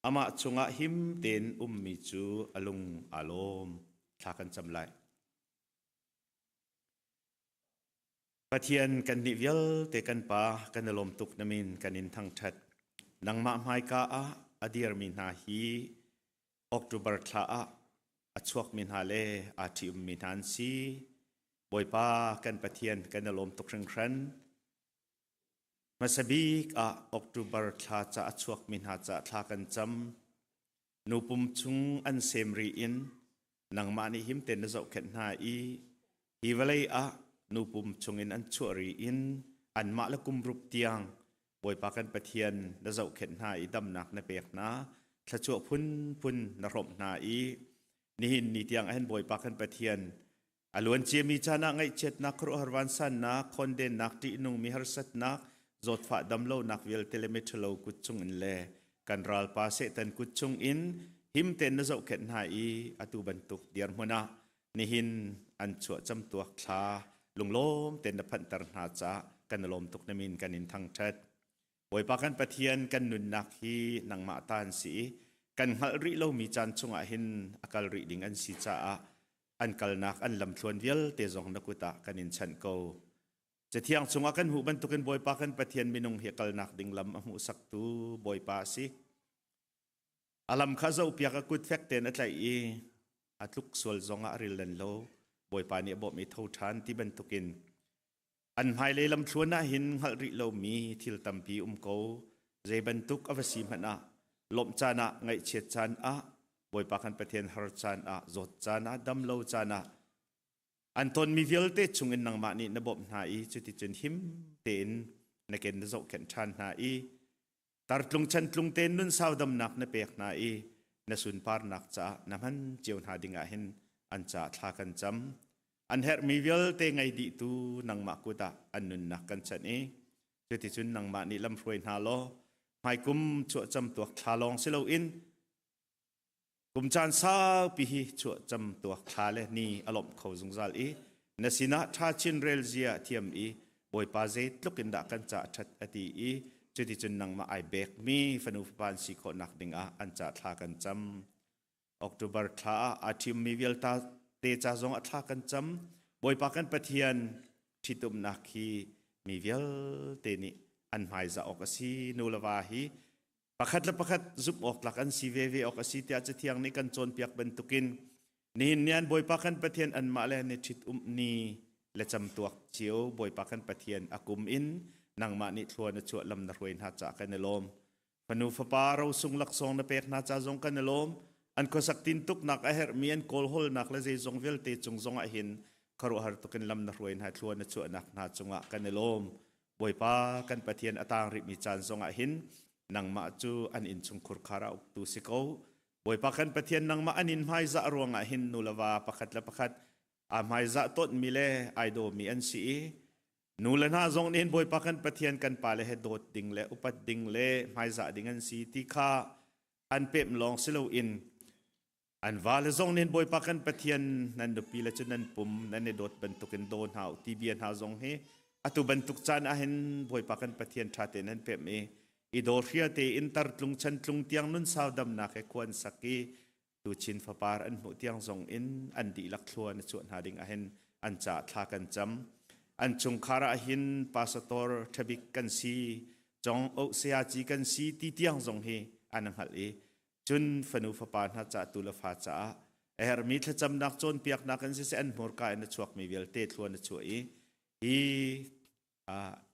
Amah chungah him tein ummi cu a lung aa lawm. Thla kan cam lai. Pathian kannih vialte kan Pa kan i lawm tuk na min kan in thangṭhat. Nangmah hmaika ah a dirmi hna hi October thla ah a chuakmi hna le aa ṭhiummi hna an si. Bawipa kan Pathian kan i lawm tuk hringhran. Hmasa bik ah October thla ca a chuakmi hna ca thla kan cam. Nu pum chung an sem ri in nangmah nih him tein na zohkhenh hna i hi vawlei ah nu pum chungin an chuah ri in anmah le kum rup tiang Bawipa kan Pathian na zohkhenh hna i damnak na pek hna thluachuah phunphun na hrawmh hna i nihin ni tiang ahhin Bawipa kan Pathian A luan ciami caan ah ngaihchiatnak, khuaruahhar vansannak, khondennak, ṭihnungmi harsatnak, zawtfah damlonak vialte le miṭhalo kut chungin le kan ralpa Satan kut chungin him tein na zohkhenh hna i atu bantuk dirhmun ah nihin an chuah camtuak thla lunglawm tein na phanhter hna caah kan i lawm tuk na min kan in thangṭhat. Bawipa kan Pathian kan nunnak hi nangmah ta an si i kan hngalh rih lomi caan chungah hin a kal rih ding an si caah an kalnak an lamthluan vialte zong na kut ah kan in chanh ko. Cathiang chungah kan hmuh bantukin Bawipa kan Pathian minung hi a kalnak ding lam a hmuhsaktu Bawipa a si. A lam kha zohpiak a kut fek tein a tlaih i a tluk sual zongah a ril lan lo. Bawipa nih a bawmh i tho ṭhan ti bantukin An hmailei lamthluan ah hin hngalh rih lomi thil tampi um ko. Zei bantuk a va si hmanh ah, lawmh caan ah, ngaihchiat caan ah, Bawipa kan Pathian har caan ah, zawt caan ah, dam lo caan ah, an tonmi vialte chungin nangmah nih na bawmh hna i cuticun him tein na ken na zohkhenh ṭhan hna i. Tartlung chantlung te nun sau damnak na pek hna i na sunparnak caah na hman cio hna dingah hin an caah thla kan cam. An herhmi vialte ngei dihtu nangmah kut ah an nunnak kan chanh i cuticun nangmah nih lamhruai hna law hmaikum chuahcam tuak thla lawng si loin Kum caan saupi hi chuahcam tuak thla le ni a lawmh kho zungzal i na sinah ṭha chin rel zia a thiam i Bawipa zeitluk in dah kan cah ṭhat a ti i cuticun nangmah ai bekmi fanu fapa an si khawhnak dingah an cah thla kan cam. October thla ah aa ṭhiummi vialte te ca zong ah thla kan cam. Bawipa kan Pathian ṭhitumnak hi mi vialte nih an hmaizah awk a si. Nu le va hi pakhat le pakhat zumh awk tlak an si veve awk a si tiah Cathiang nih kan cawnpiak bantukin nihin ni an Bawipa kan Pathian anmah le an i ṭhit um ni le camtuak cio Bawipa kan Pathian a kum in nangmah nih thlua na chuah lam na hruai hna caah kan i lawm. Fanu fapa rosung laksawng na pek hna ca zong kan i lawm. An khuasak tintuknak a herhmi an kawlhawlnak le zeizong vialte cung zong ah hin khuaruahhar tukin lam na hruai hna thlua na chuahnak hna cungah kan i lawm. Bawipa kan Pathian a tang rihmi caan zongah hin nangmah cu an innchungkhur khar ah uktu si ko. Bawipa kan Pathian nangmah an in hmaizah ruangah hin nu le va pakhat le pakhat aa hmaizah tawnmi le ai dawmi an si i nu le hna zong nih hin Bawipa kan Pathian kan pale he dawt ding le upat ding le hmaizah ding an si ti kha an pemh lawng si loin An vale zong nih Bawipa kan Pathian nan nupi le cu nan pum nan i dawt bantukin daw hna u ti bia hna zong hi atu bantuk caan ah hin Bawipa kan Pathian ṭha tein an pemh i i daw hria tein tartlung chantlung tiang nun sau damnak he khua an sak i tuchin fapar an hmuh tiang zong in an dihlak thlua na chuah hna ding ah hin an caah thla kan cam. An chungkhar ah hin pastor ṭhabik kan si, cong oh sayaci kan si ti tiang zong hi an hngalh i Cun fanu fapa hna ca tu le fa caah a herhmi thlacamnak cawnpiaknak in siseh an hmurka in a chuakmi vialte thluan a chuah i hi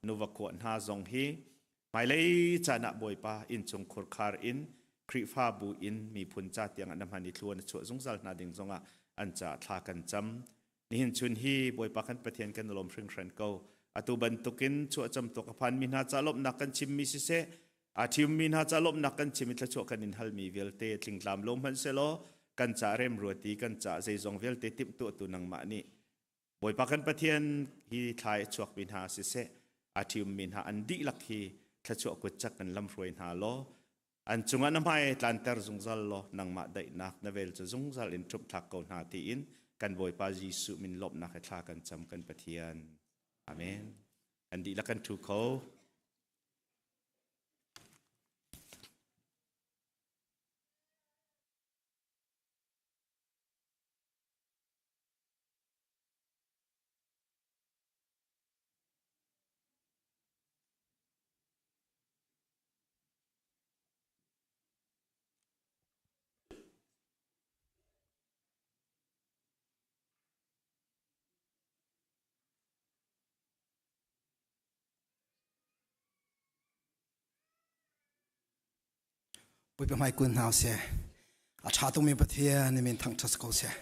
nuva khuah hna zong hi hmailei caan ah Bawipa innchung khurkhar in Khrihfabu in miphun ca tiang ah na hman i thluan a chuah zungzal hna ding zongah an caah thla kan cam. Nihin chun hi Bawipa kan Pathian kan lawm hringhran ko. Atu bantukin chuahcam tuk a phanmi hna ca lawmhnak kan chimmi siseh, aa ṭhiummi hna ca lawmhnak kan chim i thluachuah kan in halmi vialte tlingtlam lo hmanh sehlaw kan ca remruati kan ca zeizong vialte timhtuahtu nangmah nih Bawipa kan Pathian hi thla i chuakmi hna siseh, aa ṭhiummi hna an dihlak hi thluachuah kut cak in lamhruai hna law An cungah na hmai tlanter zungzal law nangmah daihnak na vel cu zungzal in ṭhumhthlak ko hna tiin kan Bawipa Jesuh min lawmhnak he thla kan cam kan Pathian. Amen. Kan dihlak kan ṭhu kho. Bawipa hmai kun hna seh. A ṭha tukmi Pathian na min thangṭhat si ko seh.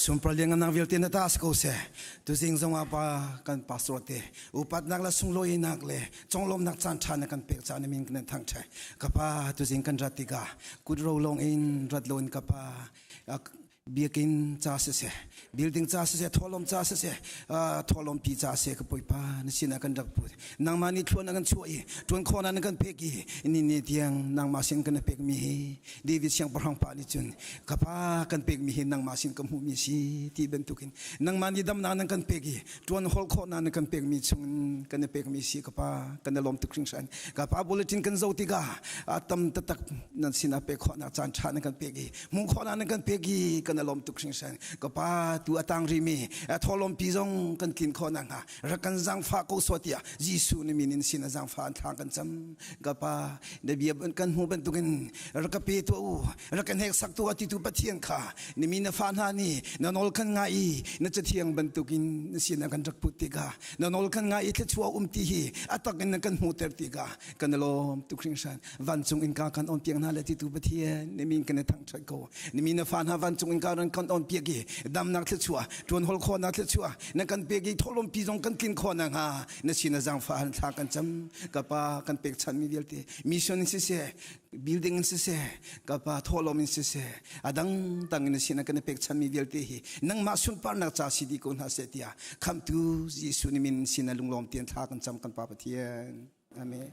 Sunpar lianngannak vialte na ta si ko seh. Tuzing zongah pa kan pastor te upatnak le sunglawinak le conglawmnak caan ṭha na kan pek caah na min kan thangṭhat. Ka pa tuzing kan rat tikah kut ro lawng in rat loin ka pa biakinn ca siseh building ca siseh thawhlawm ca siseh thawhlawm pi ca siseh ka bawipa na sinah kan rak put nangmah nih thluan na kan chuah i ṭuan khawhnak na kan pek i ni ni tiang nangmah sin kan pek mi hi David siangpahrang pa nih cun ka pa kan pek mi hi nangmah sin ka hmuh mi si ti bantukin nangmah nih damnak nan kan pek i ṭuan holh khawhnak na kan pek mi chung kan i pek mi si ka pa kan i lawm tuk hringhran ka pa bulletin kan zo tikah a tam taktak nan sinah pek khawhnak caan ṭha na kan pek i hmuh khawhnak nan kan pek i kan i lawm tuk hringhran ka pa tu a tang rimi thawhlawm pi zong kan tlin khawh nakhnga rak kan zaangfah ko sawh tiah Jesuh na min in sin a zaangfah an thlang kan cam ka pa na bia kan hmuh bantukin rak ka pe tuah u rak kan heksak tuah ti tu Pathian kha na mi na fa hna nih na nawl kan ngai i na cathiang bantukin na sin ah kan rak put tikah na nawl kan ngai i thluachuah um ti hi a tak in na kan hmuhter tikah kan i lawm tuk hringhran vancung in ka kan on piak hna le ti tu Pathian na min kan i thangṭhat ko na mi na fa hna vancung in. ka ran kan on piak i damnak thluachuah tuan hol khawhnak thluachuah na kan pek i tholom pi zong kan tlin khawh nakhnga na sin a zaangfah han thla kan cam. Ka pa kan pek chanmi vialte mission in siseh, building in siseh, ka pa thawhlawm in siseh, a dang tang in sin kan pek chanmi vialte hi nangmah sunparnak ca si dih ko hna seh tiah khamtu Jesuh ni min sin a lunglawm tian thla kan cam kan pa Pathian. Amen.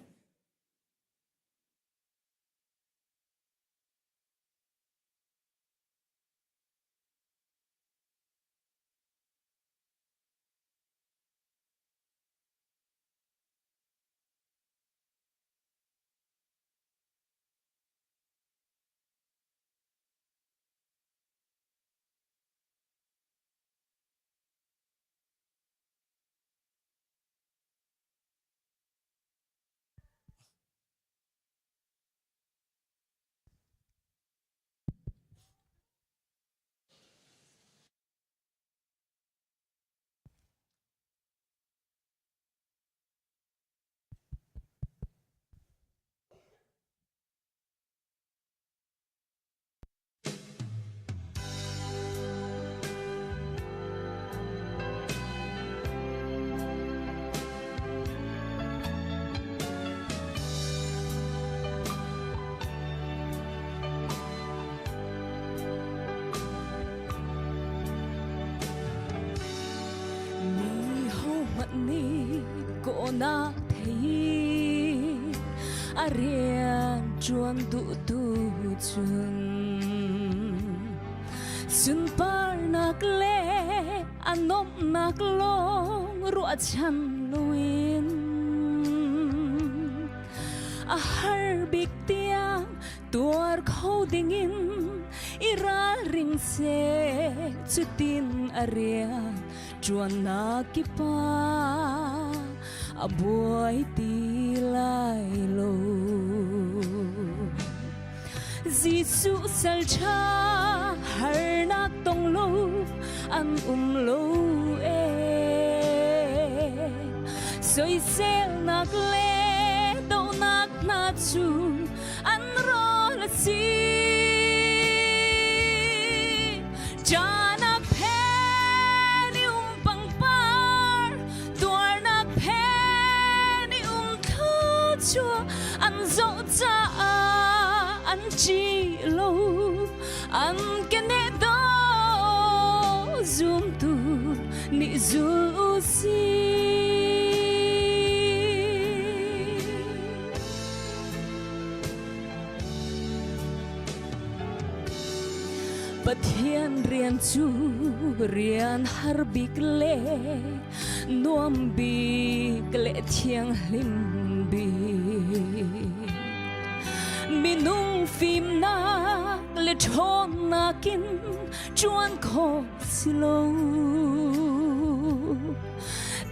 Mi hohmanh nih kawhnak thei a rian ṭuan duhtu cun sunparnak le a nuamhnak lawng ruahchan loin a har bik tiang tuar kho dingin i ralring seh cutin a rian ṭuannak kip ah a buai ti lai lo. Jesuh sal ṭha harnak tong lo an um lo ee. Soiselnak le dohnak hna cu an rawl a si. Janak phen i um pangpar, tuarnak phen i um thluachuah an zoh caah an ci lo, an keneh do zumtu nih zul u sih. Pathian rian cu rian har bik le nuam bik le thianghlim bik. Minung fimnak le ṭhawnnak in ṭuan khawh si lo.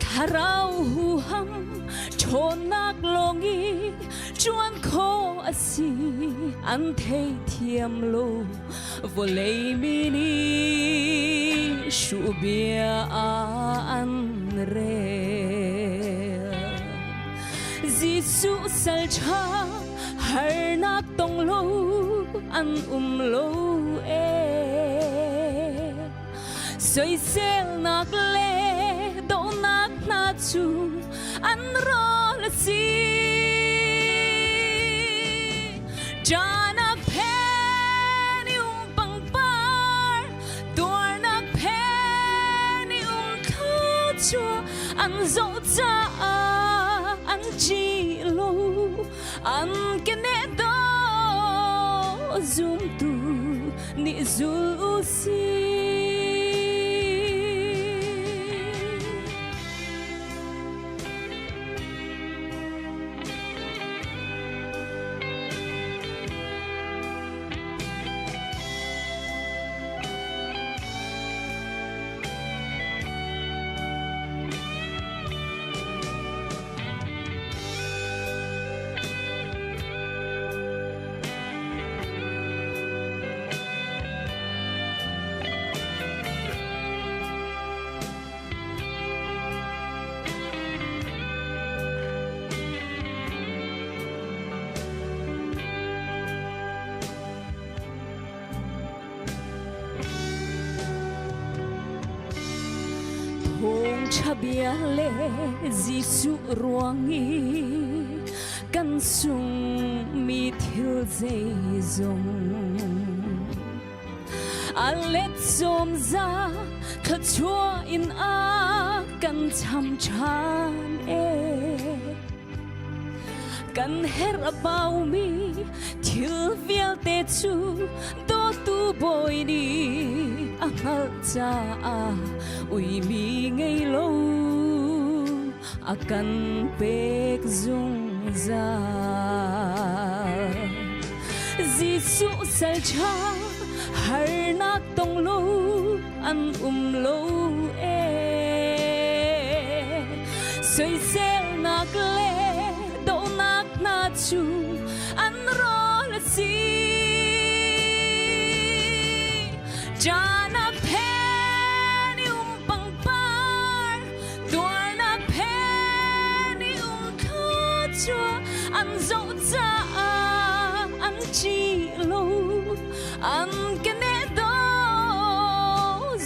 Thlarau huham ṭhawnnak lawng i ṭuan khawh a si an theithiam lo vawlei mi nih hruh bia ah an rel. Jesuh sal ṭha harnak tong lo an um lo ee. Soiselnak le dohnak hna cu an rawl a si. Ṭahnak phen i um pangpar, tuarnak phen i um thluachuah an zoh caah an ṭih lo, an keneh do zumtu nih zul u sih. Thawngṭha bia le Jesuh ruang i kan sungmi thil zeizong a let sawmza thluachuah in a kan cham ṭhan e. Kan herh a baumi thil vialte cu dawtu bawi nih a hngalh caah uimi ngei lo a kan pek zungzal. Jesuh salṭha harnak tong lo an um lo ee. Soiselnak le dohnak hna cu an rawl a si. Janak phen i um pangpar, tuarnak phen i um thluachuah, an zoh caah an ṭih lo. An keneh do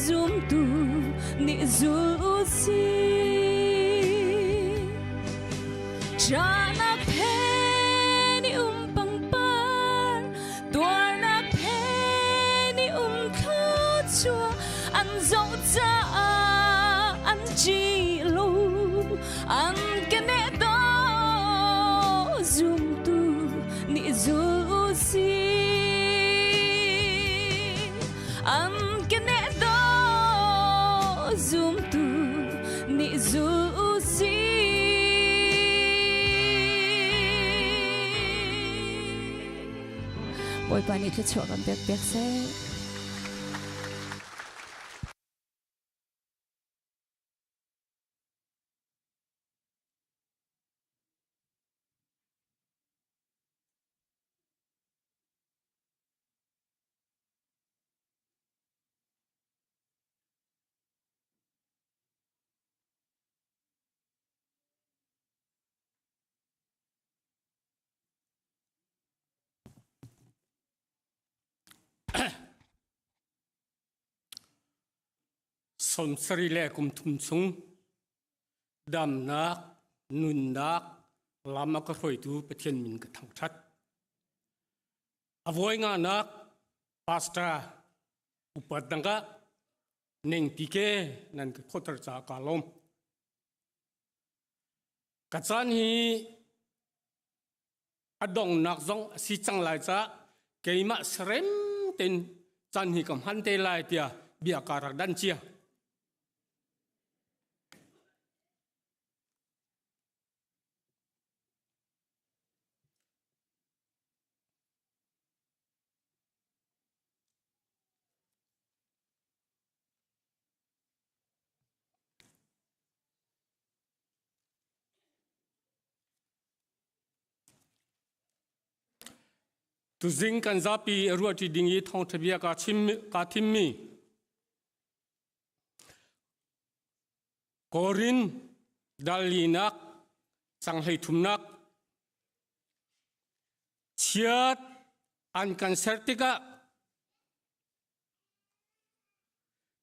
zumtu nih zul u sih. Ṭahnak phen i um pangpar, tuarnak phen i um thluachuah, an zoh caah an ṭih lo, an keneh do zumtu nih zul u sih. An keneh do zumtu nih zul u sih. Bawipa nih thluachuah kan pek piak seh. Sawmsarih le kum thum chung damnak, nunnak, lam a ka hruaitu Pathian min ka thangṭhat. A voi nganak pastor upat dangah ning pike nan ka khotar ca ka lawm. Ka caan hi a dongnak zong a si cang lai caah keimah serem ten caan hi ka hman te lai tiah bia ka rak dan cia. Tuzing kan zapi ruahṭi ding i thawngṭha bia kaa chim kaa thimmi Korin dalinak canghlei thumnak chiat an kan ser tikah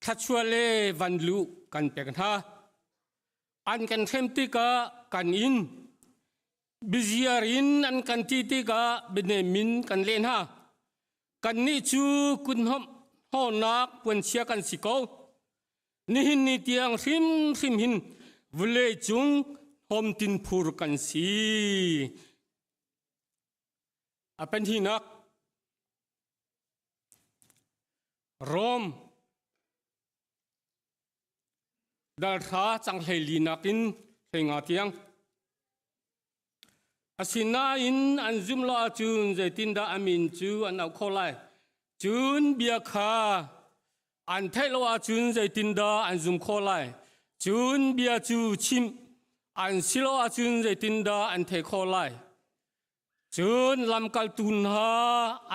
Thluachuah le vanluh kan pek hna. An kan hrem tikah kan in. Biziar in an kan ti tikah bianem in kan leh hna. Kannih cu kuthnawmh hnawhnak puanchia kan si ko. Nihin ni tiang hrimhrim hin vawlei cung hnawmtin phur kan si. A pahnihnak Rom dalhra canghlei linak in hleinga tiang. Asinain an zum lo ahcun zeitindah a min cu an auh khawh lai? Cun bia kha an theih lo ahcun zeitindah an zum khawh lai? Cun bia cu chimh an si lo ahcun zeitindah an theih khawh lai? Cun lamkaltu hna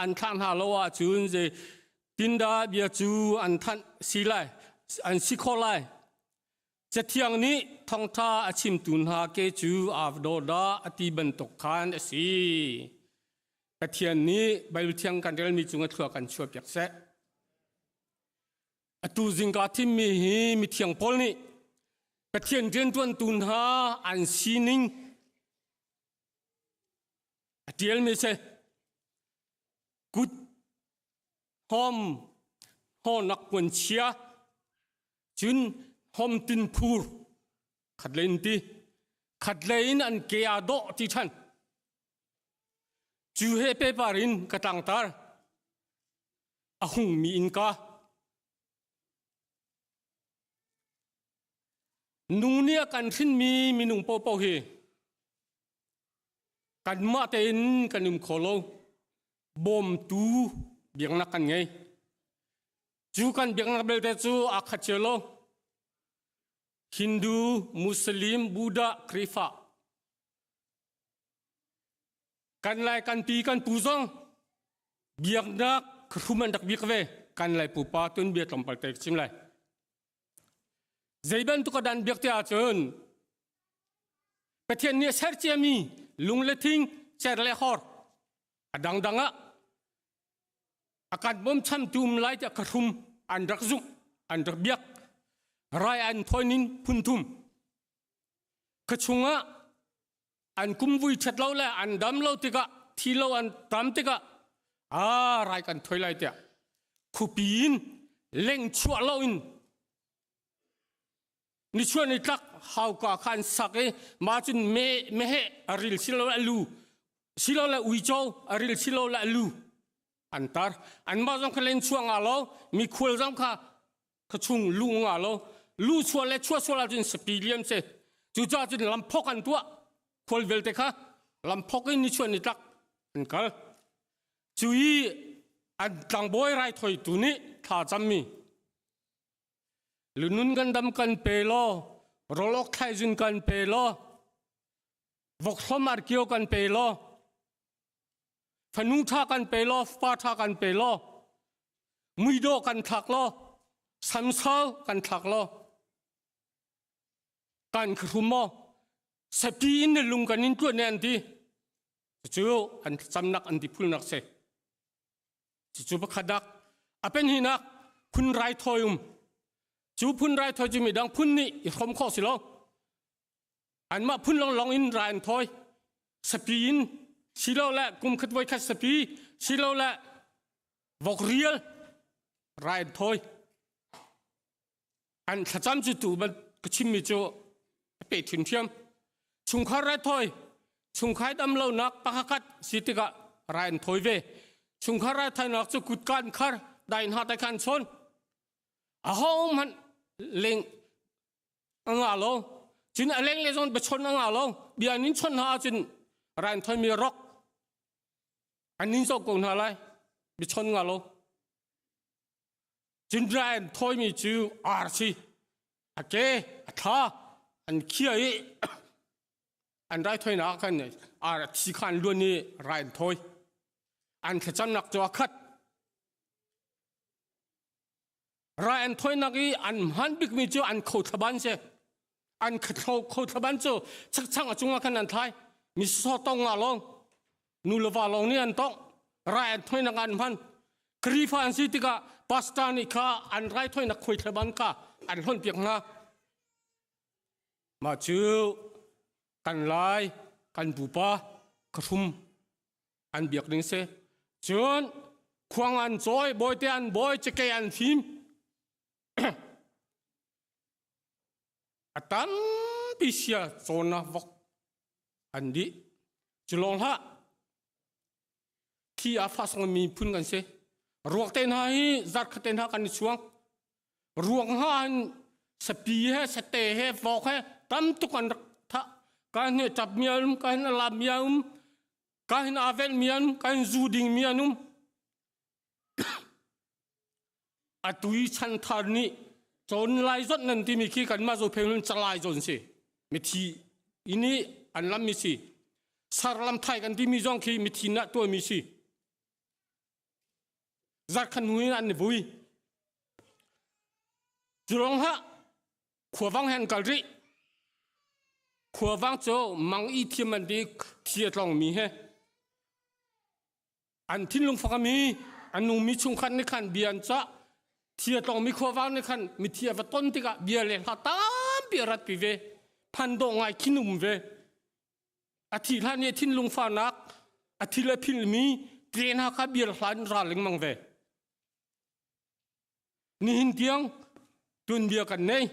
an thlah hna lo ahcun zeitindah bia cu an thanh si lai, an si khawh lai? Cathiang nih thawngṭha a chimtu hna ke cu aa daw dah a ti bantuk khan a si. Pathian nih Baibal Thiang kan relmi cung a thlua kan chuahpiak seh. Atu zingka thimmi hi mithiang Paul nih. Pathian rianṭuantu hna an sining a ṭialmi si. Kut hom hawnak puanchia cun hom tin phur khat lei in ti khat lei in an ke aa dawh ti ṭhan. Cu he paper in ka tlangtar a hungmi innka Nu nih a kan hrinmi minung paohpaoh hi kanmah tein kan um kho lo. Bawmtu biaknak kan ngei. Cu kan biaknak belte cu aa khat cio lo. Hindu, Muslim, Buddha, Khrihfa. Kan lai kan pi kan pu zong biaknak khahrum an rak biak ve. Kan lai pupa tun bia tlawmpal te chim lai. Zei bantuk a dan biak ti ahcun Pathian nih a ser ciami lung le thing, cer le hor a dangdang ah a kan bawmchantu um lai tiah khahrum an rak zumh, an rak biak. Rai an thawi ning phun thum. Ka chungah an kumvui ṭhat lo le an dam lo tikah thi lo an tam tikah a rai kan thoi lai tiah khupi in leng chuah lo in nichuah ni tlak hauka kha an sak i mah cun me meheh a ril silo le a lu silo le uico a ril silo le a lu an tar anmah zong kha len chuah nga lo mikhual zong kha khuachung lu nga lo lu chuah le chuah sual ahcun sapi liam si cucaah cun lamphok an tuah khual vialte kha lamphok in nichuah nitlak an kal cu i an tlangbawi raithawi tu nih thla cammi lunun kan dam kan pe law rawlok thlaizun kan pe law vokhlom arkio kan pe law fanu ṭha kan pe law fa ṭha kan pe law muidawh kan thlak law samsau kan thlak law kan khahrum maw sapi in na lung kan in tluan ne an ti cucu an camnak an ti phulnak si cucu pakhat dak a pen hinak phun rai thawi um cu phun rai thawi cu midang phun nih i hrom khawh si lo Anmah phun lawnglawng in ra an thawi. Sapi in silole kum khat voi khat sapi silole vok rial ra an thawi. An thlacam cu tu ban ka chimmi cu a pe ṭhimṭhiam. Chungkhar rai thawi, chungkhar dam lonak pakhat si tikah rai an thawi ve. Chungkhar rai thawinak cu kutka an khar, dai hna tai khan chawn. Ahohmanh leng a ngah lo cun a leng le zong biachon a ngah lo bia nin chon hna ahcun rain thoimi rok an nin zoh ko hna lai biachon ngah lo cun rain thawimi cu ar si a ke a thla an khia i an rai thoinak khan ar a thi khan luan i rain thawi an thlacamnak cu a khat Rai an thawinak i an hman bikmi cu an khothlaban si. An khothlaban cu chakchang a cungah khan an thlai. Mi saw tong nga lawng, nu le va lawng nih an tongh. Rai an thawinak an hman. Khrihfa an si tikah pastor nih kha an rai thawinak khuaithlaban kha an hlonhpiak hna. Mah cu kan lai, kan pupa, ka hrum an biak ding si cun khuang an cawi bawite an bawi cakei an fim a tampi sia cawnnak vok an dih cu lawng hlah thi a fa song mi phun kan si ruak te hna hi zarkhat te hna kan i chuang ruak hna hin sapi he sate he vok he tam tuk an rak thah ka hin tap mi um ka hin lam mi um Ka hin aa velhmi an um, ka hin zu dingmi an um. Atu i chanthar nih cawn lai zawt nan timi khi kanmah Zophei nun calai zawn si. Mithi inn i an lammi si. Sarlam thai kan timi zong khi mithi nah tuahmi si. Zarkhat hnu in an i vui. Cu hlah Khuavang he an kal rih. Khuavang cu mang i thiam an ti thi a tlongmi he an thinlung fakami an nungmi chungkhat nih khan bia an cah thi a tlongmi khuavang nih khan mithi a va ton tikah bia le hla tampi. tampi a rat pi ve. Phan dawh ngai khin um ve. A thi hlan i thinlung fahnak a thil a philmi tle hna kha biar hlan ral lengmang ve. Nihin tiang tuanbia kan nei.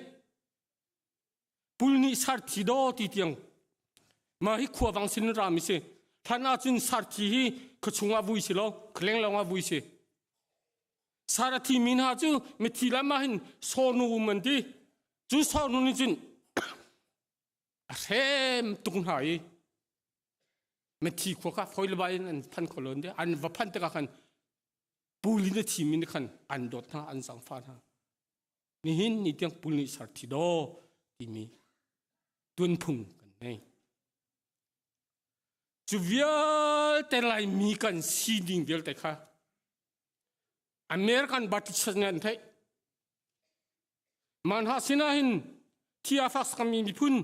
Pul nih sarthi daw ti tiang mah hi khuavang sin rami si. Hlan ahcun sarthi hi khuachung ah vui si lo, khualeng lawng ah vui si. Sar a thimi hna cu mithi lam ah hin sawnu um an ti. Cu sawnu nih cun a hrem tuk hna i mithi khua kha foi le bai in an phan kho lo an va phan tikah khan pul in a thimi nih khan an dawt hna an zangfah hna nihin ni tiang pul nih sar thi daw timi tuanphung kan nei cu vialte laimi kan sining vialte kha American Baptist nih an theih Manha sinah hin thi a fak sakmi miphun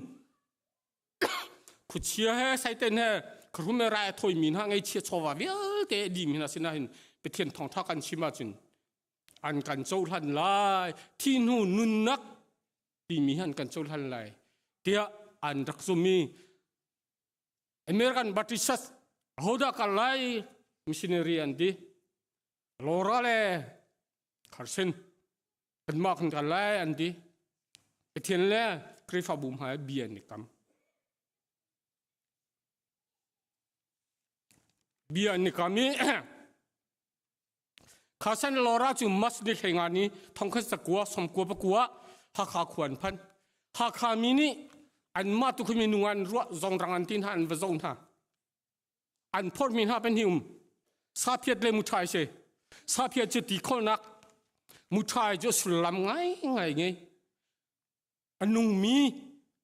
khuachia he Satan he kharum he rai a thawimi hna ngeichia chawva vialte a dimi hna sinah hin Pathian thawngṭha kan chim ahcun an kan cohlan lai thi hnu nunnak timi hi an kan cohlan lai tiah an rak zum i American Baptist ahodah kal lai missionary an ti Laura le Carson kanmah kan kal lai an ti Pathian le Khrihfabu hmai bia an i kam bia an i kam i Khasan Laura cu mas ni hlei nga ni thongkhat zakua somkua pakua Hakha khua an phan Hakha mi nih anmah tu khi minung an ruah zongrang an ti hna an va zoh hna an phormi hna pan hi um saphiat le muṭhai si saphiat cu ti kholnak muṭhai cu sullam ngai ngai ngei a nungmi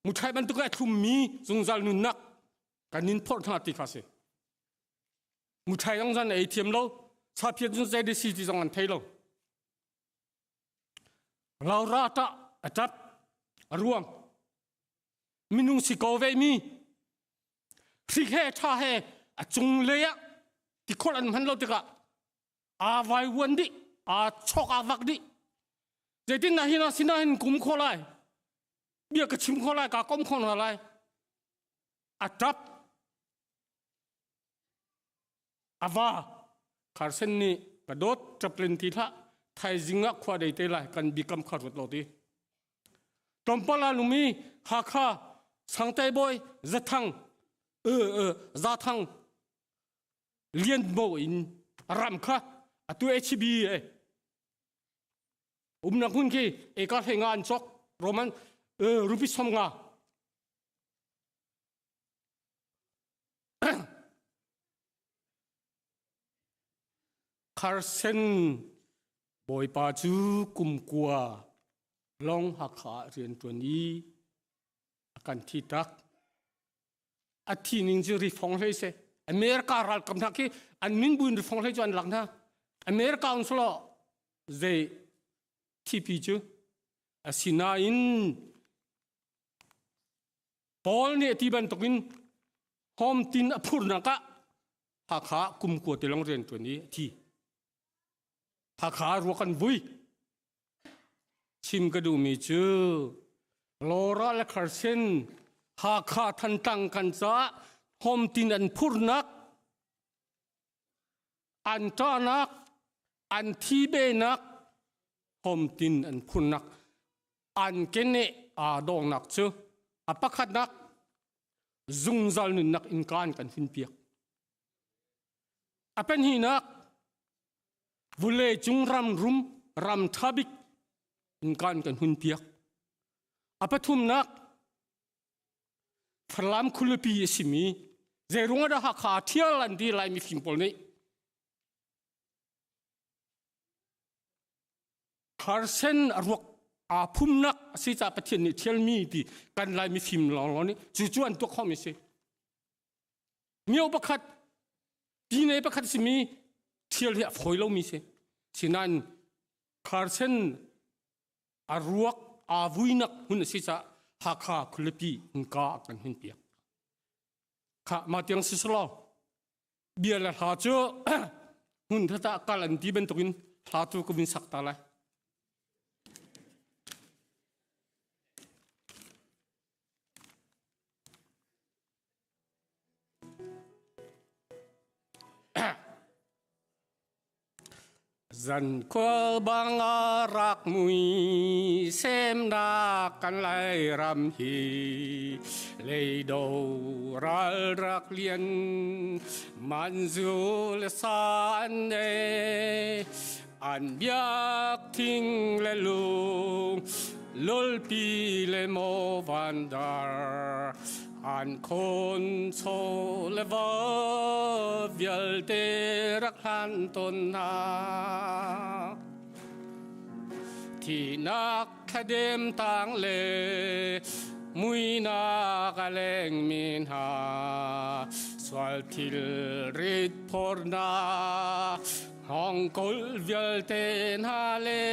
muṭhai bantuk a thlummi zungzal nunnak kan in phorh hna ti kha si muṭhai zong zan ei thiam lo saphiat cu zei si ti zong an thei lo Laura tah a ṭap a ruang minung si ko ve mi hrik he ṭha he a cunglei ah tikhor an hman lo tikah aa vaivuan dih aa chok aa vak dih zeitin na hi na sinain kum kho lai bia ka chim kho lai ka kom kho hna lai a ṭap A va Carson nih ka dawt chaplain ti hlah thaizing ah khua dei te lai kan bikam kha ruat lo ti. Tlawmpal ah lumi Hakha Sangte bawi Zathang Zathang Lian Bo in ram kha atu HB e umnak hmun khi eka hlei nga an cawk Roman rupi som nga Carson bawipa cu kumkua lawng Hakha ah rianṭuan i a kan thi tak. A thi ning cu rifong hlei seh. America ralkap hna khi an min buin rifong hlei cu an lak hna. America un selaw zei thipi cu asinain Paul nih a ti bantukin hom tin a phurnak ah Hakha kumkua te lawng rian ṭuan i a thi. Hakha ruak an vui. Chim ka duhmi cu Laura le Carson Hakha Thantlang kan caah hom tin an phurnak an ṭahnak an thi benak hom tin an phurnak an keneh aa dawhnak cu a pakhatnak zungzal nunnak innka an kan hunpiak. A pahnihnak vulei cung ram rum ram ṭha bik innka an kan hunpiak. A pathumnak Falam khualipi a simi zeirung ah dah Hakha ṭhial an ti lai mifim pawl nih Carson a ruak aa phumnak a si caah Pathian nih ṭhialmi ti kan lai mifim lawnglawng nih cucu an tuah khawhmi si. Mio pakhat tine pakhat simi ṭhial hi a fawi lomi si. Sinain Carson a ruak aa vuinak hmun a si caah Hakha khualipi innka a kan hun piak. Kha mah tiang si selaw bia le hla cu hmun khat ah kal an ti bantukin hla cu ka vun sak ta lai. Zan khual bang a rak mui semnak kan Lairam hi leido ral rak lian manzu le san e an biak thing le lung lolpi le mo vandar an khon cho le va vialte rak hlan ton hna thinak thladem tang le muinak a leng mi hna sual thil rit phornak hongkol vialte hna le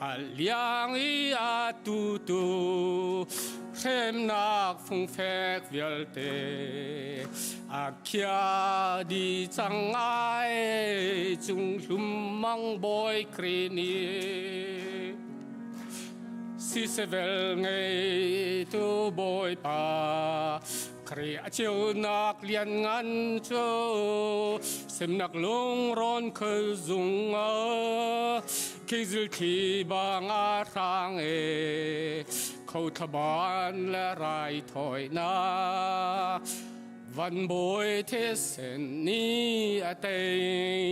a liang i a tutu hremnak fungfek vialte a khia di cang ai cung hlum mang bawi Kri nih sisevel ngei tu bawipa Kri a ceunak lianngan cu semnak lungrawn khazung a khizil thli bang a hrang e kho thlaban le rai thawinak van bawi thisen ni a tei.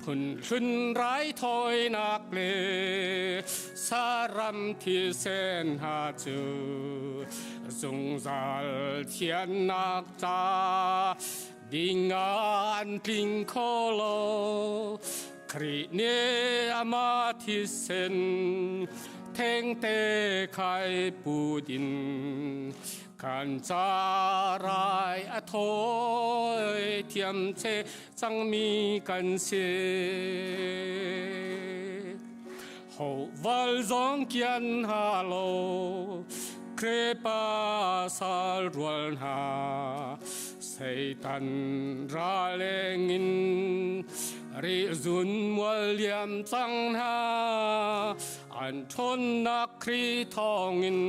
Phunhlun raithawinak le saram thisen hna cu zungzal thiannak ca ding ah an tling kho lo. Khrih nih amah thisen thengte khai put in kan ca rai a thawi thiam che cangmi kan si. Ho val zong kian ha lo, Krepa sal rual hna, Satan raleng in ri zun mual liam cang hna, an ṭhawnnak Khrih thawngin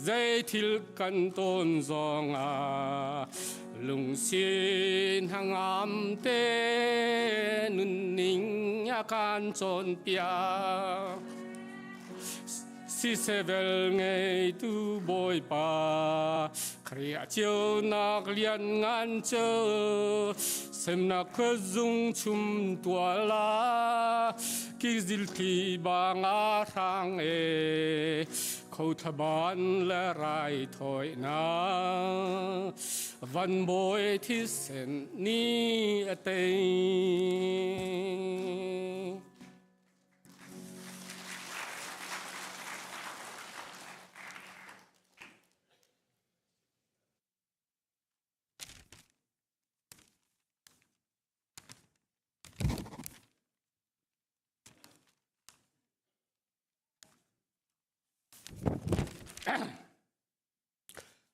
zeithil kan tawn zongah lungsi hnangam te nunning a kan cawnpiak. Sisevel ngeitu Bawipa, Khrih a ceunak lianngan cu semnak khuazung chum tual ah kizil thli bang a hrang e kho thlaban le raithawinak van bawi thisen ni a tei.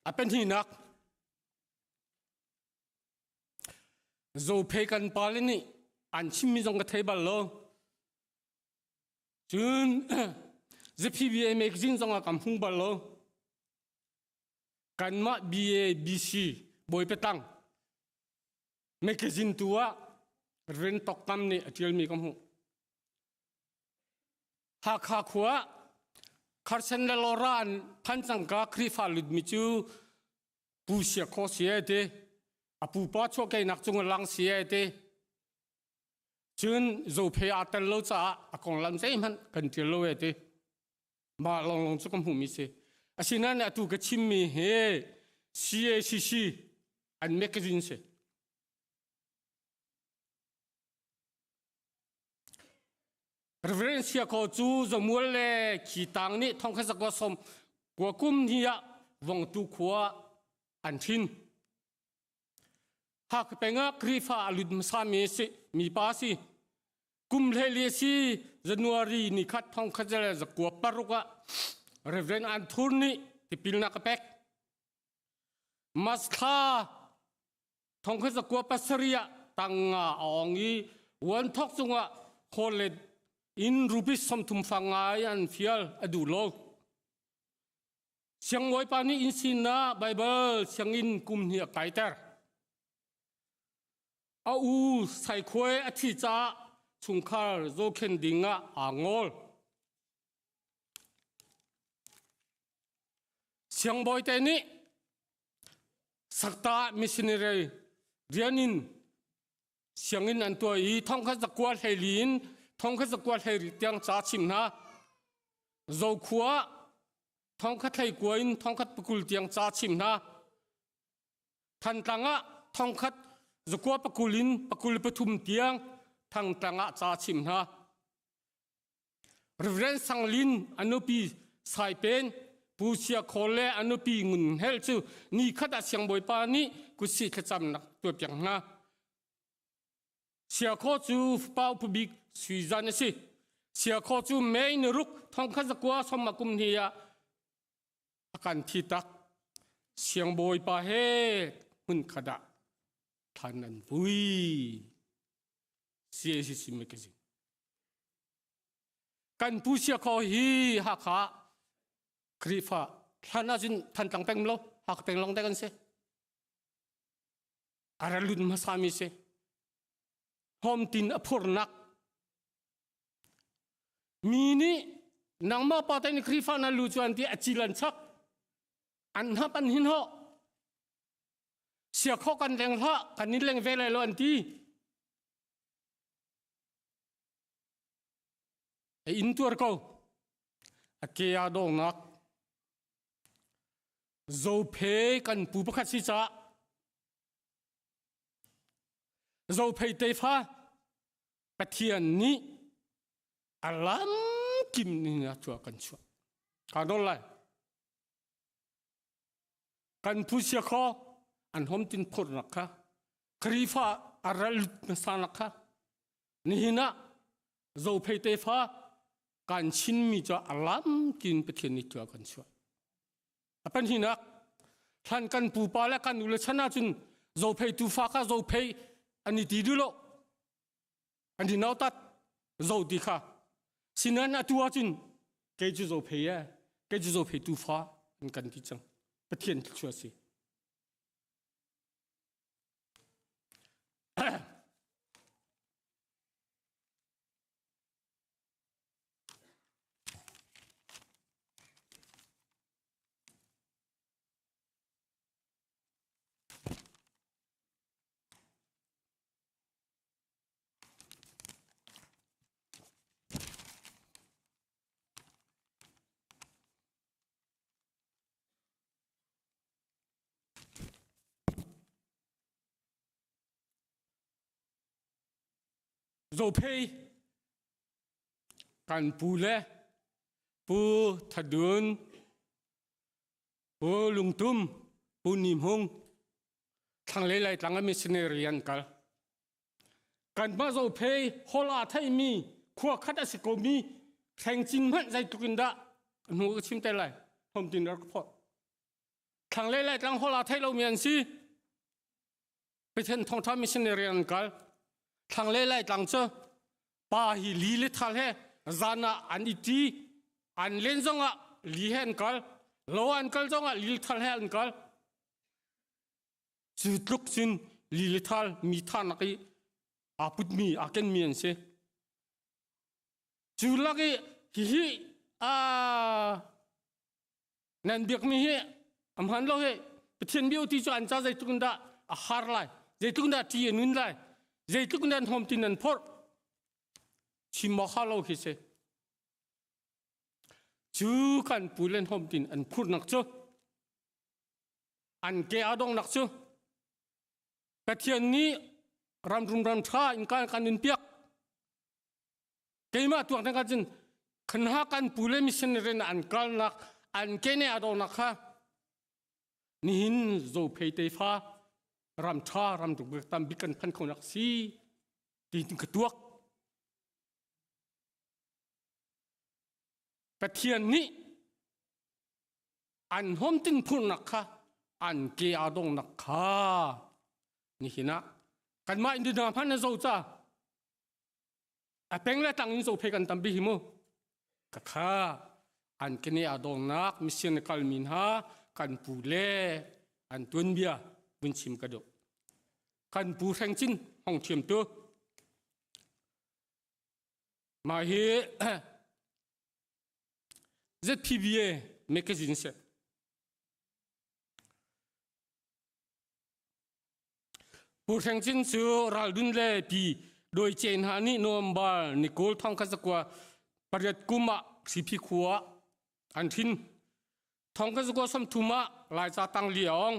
A pahnihnak Zophe kan pale nih an chimmi zong ka thei bal lo. Cun ZPBA magazine zong ah kan hmu bal lo. Kanmah BABC Bawi Petang magazine tu ah Reverend Tok Tam nih a ṭialmi ka hmuh. Hakha khua Carson le Laura an phan cangka Khrihfa lutmi cu pu sia kho si e ti a pupa chuahkehnak cung a lang si e ti cun zophe aa tel lo caah a konglam zeihmanh kan ṭial lo e ti mah lawnglawng cu ka hmuhmi si asinain atu ka chimmi hi CACC an magazine si Reverend Siako cu Zamual le Khitang nih thongkhat zakua som kua kum hnih ah Vongtu khua an hrin. Hakha peng ah Khrihfa a lut hmasa mi si mipa si. Kum hlei si January ni khat thongkhat le zakua paruk ah Reverend An Thur nih tipilnak a pek. Mas thla thongkhat zakua pasarih ah tanga a ong i uan thok cungah khawl in rupees 30 fang ngai an fial a duh lo. Siangbawipa nih inn sinah Baibal sianginn kum hnih a kaiter. A u Saikhuai a thi caah chungkhar zohkhenh ding ah aa ngol. Siangbawi te nih Sakta missionary rian in sianginn an tuah i thongkhat zakua hleili in thongkhat zakua hleiri tiang ca chim hna. Zokhua thongkhat hleikua in thongkhat pakul tiang ca chim hna. Thantlang ah thongkhat zakua pakul in pakul pathum tiang Thangtlang ah ca chim hna. Reverend Sang Lin a nupi Sai Pen, Pu Sia Khawl le a nupi Ngun Hel cu ni khat ah siangbawipa nih kutsih thlacamnak tuahpiak hna. Sia Khaw cu fapa upa bik Sui Zan a si. Sia Khaw cu May ni ruk thongkhat zakua sawm a kum hni ah a kan thi tak. Siangbawipa he hmun khat ah thlan an vui. CACC magazine. Kan pu sia kho hi Hakha Khrihfa hlan ahcun Thantlang peng lo Hakha peng long te kan si. A ra lut hmasa mi si. Hom tin a phurnak mi nih nangmah pa te ni Khrihfa na lu chuan ti a cil an chak an hap an hin ho sia kho kan leng hlah kan in leng ve lai lo an ti a in tuar ko a ke a dongnak zophe kan pu pakhat si ca zophei tefa pathian nih a lam kim ni na chua kan chuah ka dol lai Kan phu sia kho an hom tin phurnak kha Khrifa a ral hmasa kha nihin ah zophei tefa kan chinmi cu a lam kin Pathian nih tua kan chuah. A panhinak hlan kan pupa le kan ule chan ahcun zophei tufa kha zophei an i ti duh lo. An i nautat zo ti kha. Sinan atu ahcun kei cu zophei e kei cu zophei tufa an kan ti cang. Pathian thluachuah si. Zophei kan pu le Pu Thadun, Pu Lungtum, Pu Nim Hung, thlanglei Laitlang ah missionary an kal. Kanmah Zophei hall ah theimi khua khat a si komi thlengcin hmanh zeitluk in dah hnu ka chim te lai hom tin rak phawt. Thlanglei Laitlang hall ah thei lomi an si. Pathian thawngṭha missionary an kal. Thlanglei Laitlang cu pa hi li le thal he zan ah an i ṭi an len zongah li he an kal lo an kal zongah li thal he an kal Cu tluk cun li le thal mi thanak i aa putmi aa kenmi an si. Cu lak i hihi aa nan biakmi hi a hmaan lo hi Pathian bia ti cu an ca zeitluk in dah a har lai zeitluk in dah ṭi a nun lai zeitluk in dah hnawm tin an phorh chim awk ha lo khi si. Cu kan pu le hnawm tin an phurnak cu An ke a donghnak cu Pathian nih ramrum ram ṭha in kan kan in piak. Keimah tuak nak ahcun khanha kan pu le missionary na an kalnak an ke ne a donghnak kha nihin zophei tefa ram ṭha ram tam bik kan phan kho nak si ti ka tuak. Pathian nih an hnawmtin phurnak kha an ke aa dongnak kha nihin ah kanmah in dina hmanh na zo ca a peng le tang in zo phe kan tampi hi mu ka kha an kene aa dongnak mission kal min ha kan pu le an tuanbia vun chim ka duh kan pu hreng cin Hong thiam tu. Mah hi ZPBA magazine si. Pu Hreng Cin cu raldun le pi Doi Cen hna nih November ni 20 1908 kum ah Siphi khua ah an hrin. 1930 ah Laica tang li a ong.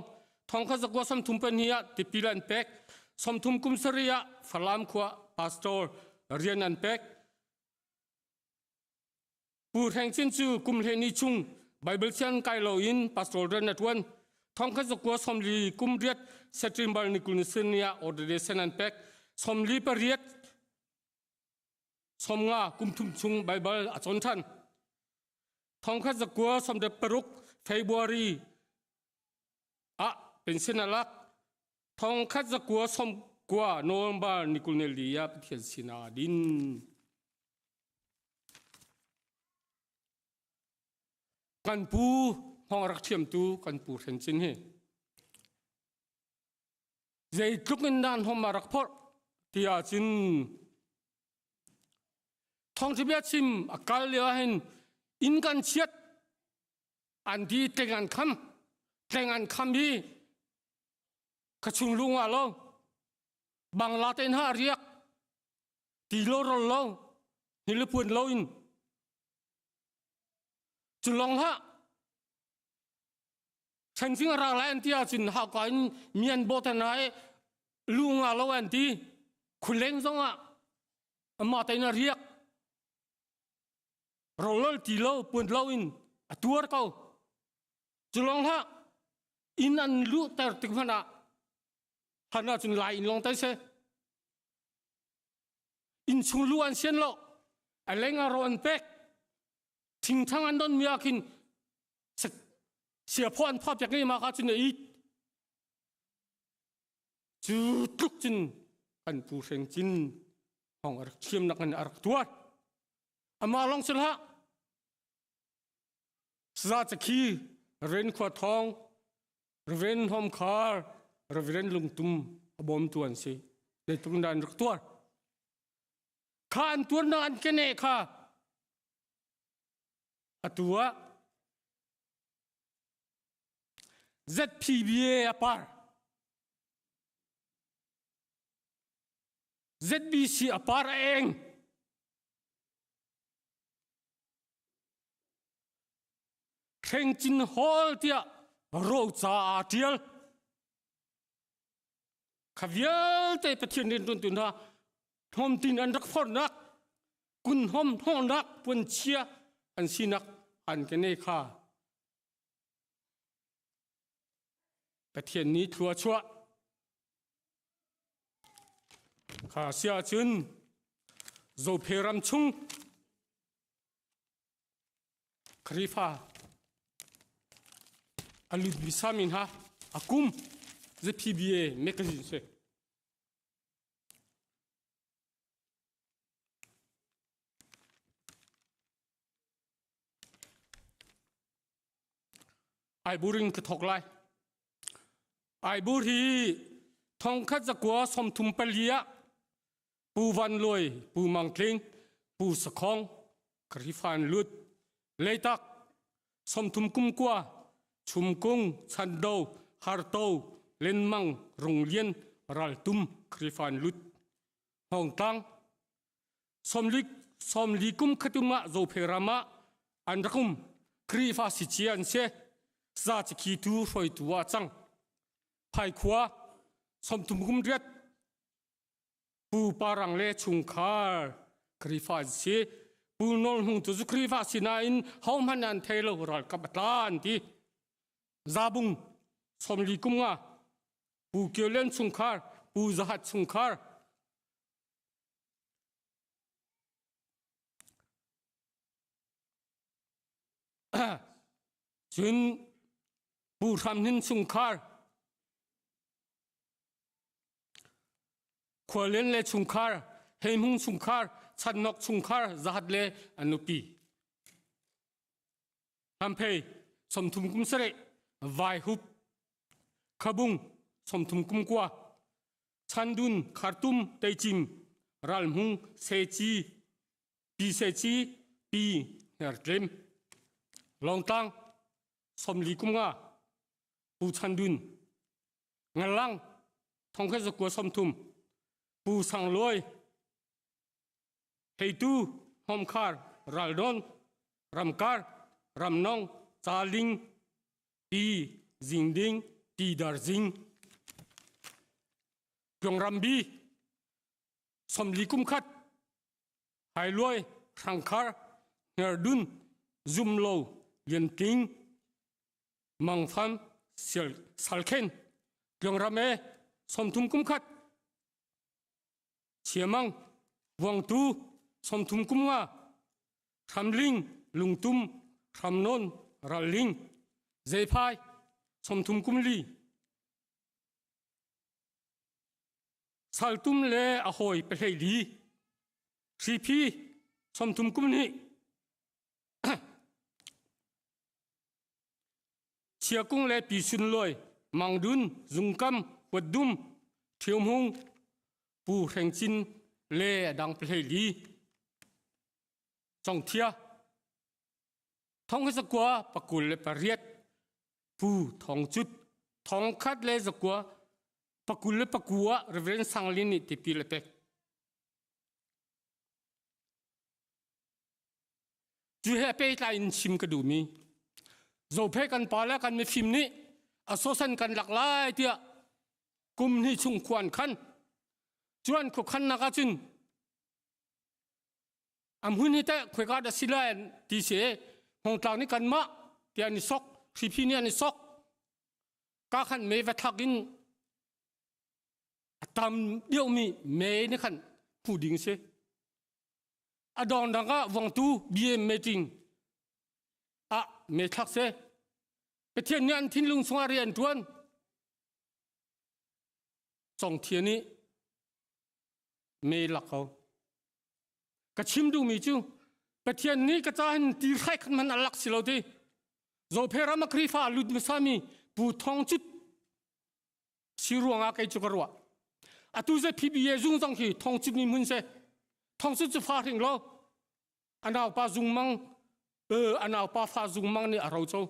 1932 ah tipil an pek. 30 kum sarih ah Falam khua pastor rian an pek. Pu Hreng Cin cu kum hlei chung Bible sian kai loin pastor rian a ṭuan. 1940 kum riat September ni 20 ni ah ordination an pek. 48 sawmnga kum thum chung Bible a cawn ṭhan. 1996 February ah pension a lak. 1990 November ni 24 ah Pathian sinah din. Kan pu hmong rak thiamtu kan pu Hren Cin hi zeitluk in nan hom a rak phorh ti ahcun thawngṭha bia chim a kal lio ahhin inn kan chiat an di tleng an kham tleng an kham i ka chung lung ah lo bangla te hna riak ti lo rol lo hnilupuan lo in cu long hlah Changching a rak lai an ti ahcun hauka in mi an bawh tan lai lu nga lo an ti khuleng zong ah amah tein a riak rolol ti lo puan lo in a tuar ko cu long hlah inn an luh ter tik hmanh ah han ahcun lai inn long tai se inn chung lu an sian lo a leng ah ro an pek thingthang an don mi ah khin siaphaw an phaw piak i mah kha cun a it cu tluk cun kan pu hreng cin hong a rak thiam nak in a rak tuar amah long si hlah saza cakhi ren khua thong Reverend Hom Khar Reverend Lungtum a bawmtu an si zeitluk in dah an rak tuar kha an tuarnak an kene kha atu ah ZPBA a par ZBC a par a eng Thlengcin Hall tiah roca aa ṭial. Kha vialte Pathian rianṭuantu hna hnawmtin an rak forhnak, kunhom hnawhnak puanchia an sinak an kene kha Pathian nih thlua chuah. Kha si ahcun Zophe ram chung Khrihfa a lut sami hna a kum ZPBA magazine si. Aiburing ka thok lai. Aibur hi thongkhat zakua 34 ah Pu Van Luai, Pu Mang Tling, Pu Sakhong, Khrihfa an lut. Leitak, 30 kum kua, Chumkung, Chando, Harto, Lenmang, Runglian, Raltum, Khrihfa an lut. Hongtlang, 40 40 kum khatum ah Zophe ram ah an rak um. Khrihfa si cia an si. Za cikhi tu hruaitu ah cang. Phaikhua, 30 kum riat, Pu Parang le chungkhar Khrihfa an si. Pu Nawl Hmung cu Khrihfa si nain hohmanh an thei lo ralkap a tla an ti. Zabung 40 kum nga Pu Kio Lian chungkhar Pu Zahat chungkhar Cun Pu Hram Hnin chungkhar Khuallian le chungkhar, Heihmung chungkhar, Chatnok chungkhar, Zahat le an nupi. Hamphei, 30 kum sarih, Vaihup, Khabung, 30 kum kua. Chandun, Khartum, Teicim, Ralhmung, Seci, Pi Seci, Pi Hnertlem, Lawngtlang, 40 kum nga, Pu Chandun, Ngalang, thongkhat zakua 30, Pu Sang Luai, Heitu, Homkhar, Raldon, Ramkar, Ramnong, Caling, Pi Zingding, Ti Dar Zing, Tlongrambi, 40 kum khat, Hailuai, Hrangkhar, Hnerdun, Zumlo, Liantling, Mangfam, Salkhen, Tlongrame, 30 kum khat, Chiamang, Vuangtu, 30 kum nga, Hramling, Lungtum, Hramnon, Ralling, Zeiphai, 30 kum li, Saltum le a hawi pahlei li. Hriphi 30 kum nih Chiakung le Pi Sun Luai, Mangdun, Zungkam, Huatdum, Ṭhiumhung, Pu Hreng Cin le a dang pahlei li. Congthia thong hi zakua 28 Pu Thong Cut thong khat le zakua 29 Reverend Sang Lin nih tipil a pek. Cu he pehtlai in chim ka duhmi Zophe kan pa le kan mifim nih a sosan kan lak lai tiah kum hnih chung khuan khan cuan khuakhannak ahcun a hmun hi teh khoika dah si lai ti si hongtlang nih kanmah tiah an i sok hriphi nih an i sok ka khan mei va thlak in a tam deuhmi mei nih khan phu ding si a dong dang ah vongtu BM meeting ah me thlak se Pathian nih an thinlung chungah rian tuan cong thian nih me lak ko ka chim duhmi cu Pathian nih ka ca hin ti hrai khat man a lak si lo ti Zophe ram a Khrihfa lut hmasa mi Pu Thong Cut si ruangah kei cu ka ruah atu ze PBA zung zong hi Thong Cut mi hmun se Thong Cut cu fa hring lo anau pa zung mang anau pa fa zung mang nih a ro cho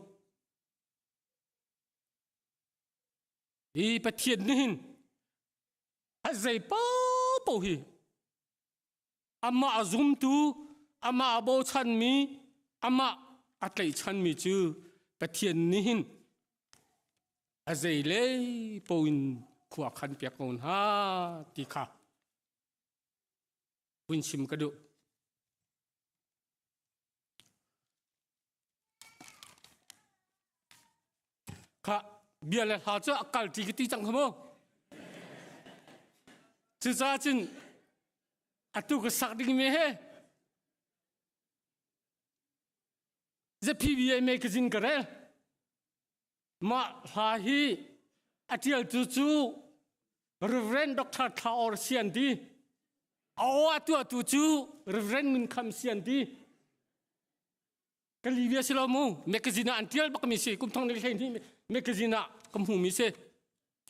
hi Pathian nih hin a zei paohpaoh hi amah a zumtu amah a bochanmi amah a tlaihchanmi cu Pathian nih hin a zei lei paoh in khua khan piak ko hna ti kha hun chim ka duh. Kha bia le hla cu a kal ṭi ka ti cang kha mu. Cucaah cun atu ka sak ding mi he ZPBA magazine ka rel. Mah hla hi a ṭialtu cu Reverend Dr. Thla Or Sian ti. A aw a tuahtu cu Reverend Ngun Kham Sian ti. Ka li bia si lo mu magazine ah an tial bak mi si kum thong ni hlei ni magazine ah ka hmu mi si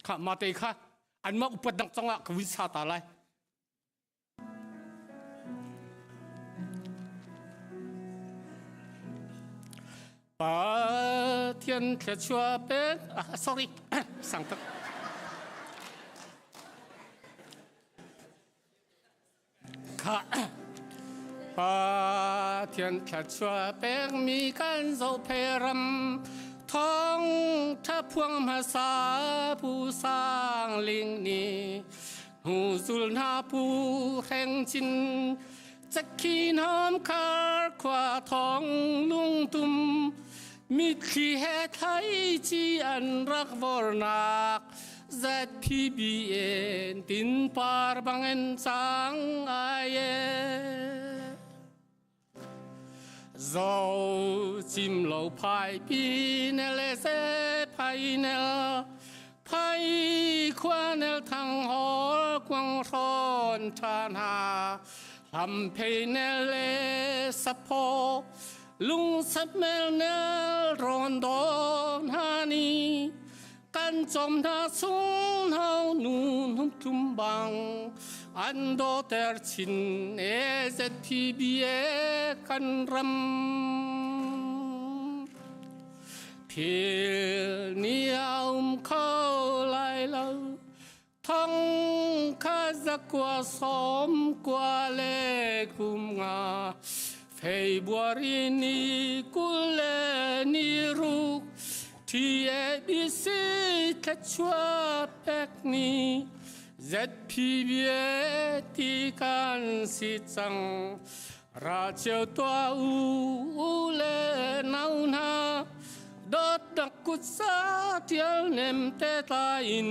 kha ma te kha an mah upat dang cong ah ka vun sa ta lai Pathian thluachuah pek ah sorry sang tak Pathian thluachuah pekmi kan Zophe ram thawngṭha phuang hmasa Pu Sang Ling nih hnuzul hna Pu Hreng Cin Cakhi hnawm khar khua thawng lungtum mitthli he thlaici an rak vornak ZPBN tin par bangin cang ai e. Zo chim lo phai pi ne le se phai nel phai khua nel thang hol quang hron than ha lam phei nel le sapho lung sap mel nel ron don hani. Kan cawm hna sung hau nu hnum tlum bang an dawter chin e ZPBA kan ram. Phil ni a um kho lai lo thong kha zakua som kua le kum nga February ni 20 le ni ruk TABC thluachuah pek ni ZPBA ti kan si cang ra cio tuah u le nau hna dawtnak kut sa tial nem te tla in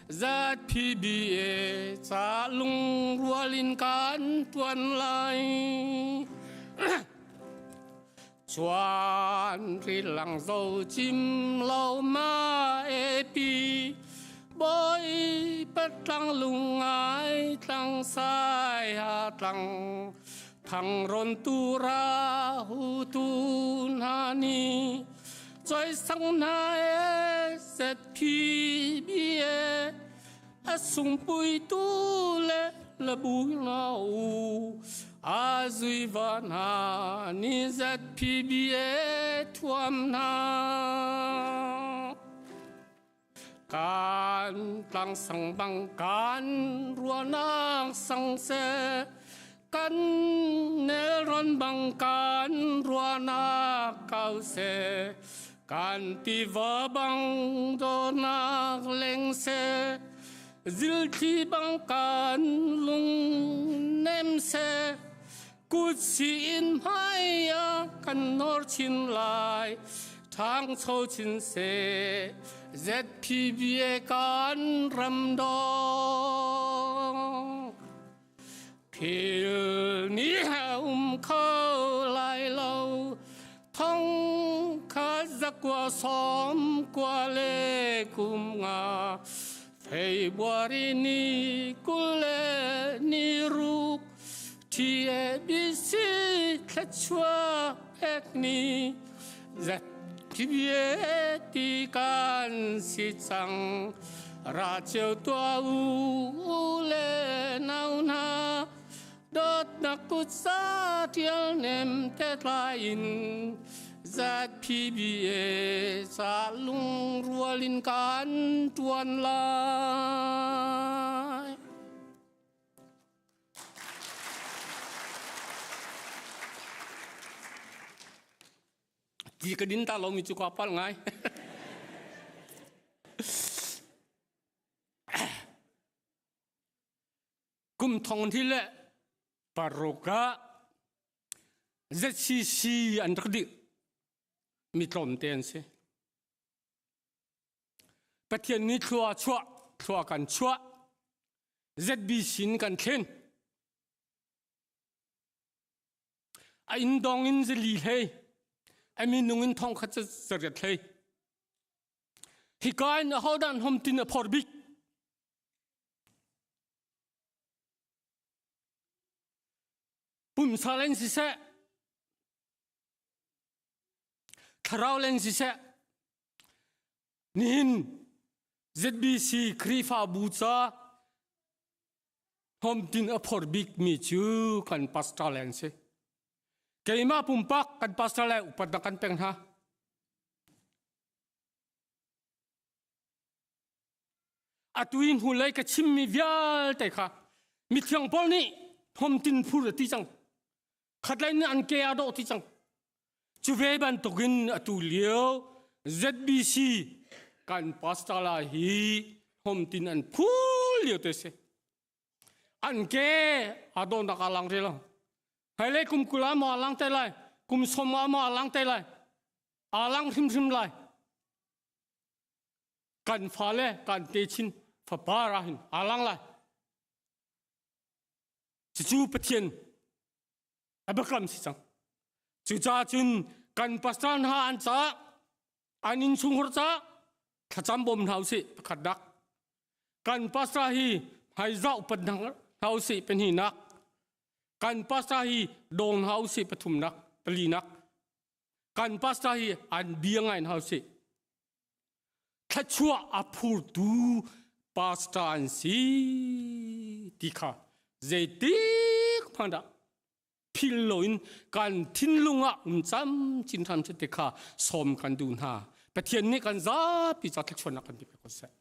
ZPBA ca lungrual in kan tuan lai. Chuan rilang zo chim lo ma e pi boi patlang lungai tlang sai ha tlang thang ron tu ra hu tu na ni choi sang na e ZPBA a sungpui tu le la bu na u a zui va na ni ZPBA thuam na kan tlang sang bang kan ruanak sang se kan nelrawn bang kan ruanak kau se kan tiva bang dawtnak leng se zilthli bang kan lung nem se kut si in hmai ah kan nawr chin lai ṭhangcho chin seh ZPBA kan ram dawng thil nih a um kho lai lo thong kha zakua som kua le kum nga February ni 20 le ni ruk TABC thluachuah pek ni ZPBA ti kan si cang ra cio tuah u le nau hna dawtnak kut sa ṭial nem te tlai in ZPBA ca lungrual in kan ṭuan lai. Ti ka din ta lomi cu ka palh ngai. Kum thong hi le paruk ah ZCC an rak dih mi tlawmte an si. Pathian nih thlua chuah thlua kan chuah ZBC in kan thlen. A inn dong in zali hlei a minung in thong khat zariat hlei. Hika in ahodah hom tin a phor bik? Pumsa len siseh thlarau len siseh nihin ZBC Khrihfabu ca hnawmtin a phor bikmi cu kan pastor le an si. Keimah pumpak kan pastor le upatnak kan pek hna. Atu i hnulei ka chimmi vialte kha mithiang Paul nih hnawmtin phur a ti cang. Khatlei nih an ke a dawh ti cang. Cu ve bantukin atu lio ZBC kan pastor la hi hnawmtin an phul lio te si. An ke a dawhnak a lang re lo. Hmailei kum 20 ah maw a lang te lai, kum 30 ah maw a lang te lai, a lang hrimhrim lai. Kan fale kan techin fapa ra hin a lang lai. Cucu Pathian a biakam si cang. Cucaah cun kan pastor hna an caah an innchungkhar caah thlacam bawm hna usih pakhat dak. Kan pastor hi hmaizah upat hna usih pahnihnak. Kan pastor hi dawng hna usih pathumnak palinak. Kan pastor hi an bia ngai hna usih. Thluachuah a phurtu pastor an si ti kha zeitik hmanh dah phil loin kan thinlung ah um camcin hram seh ti kha sawm kan duh hna. Pathian nih kan zapi ca thluachuahnak kan pe ko seh.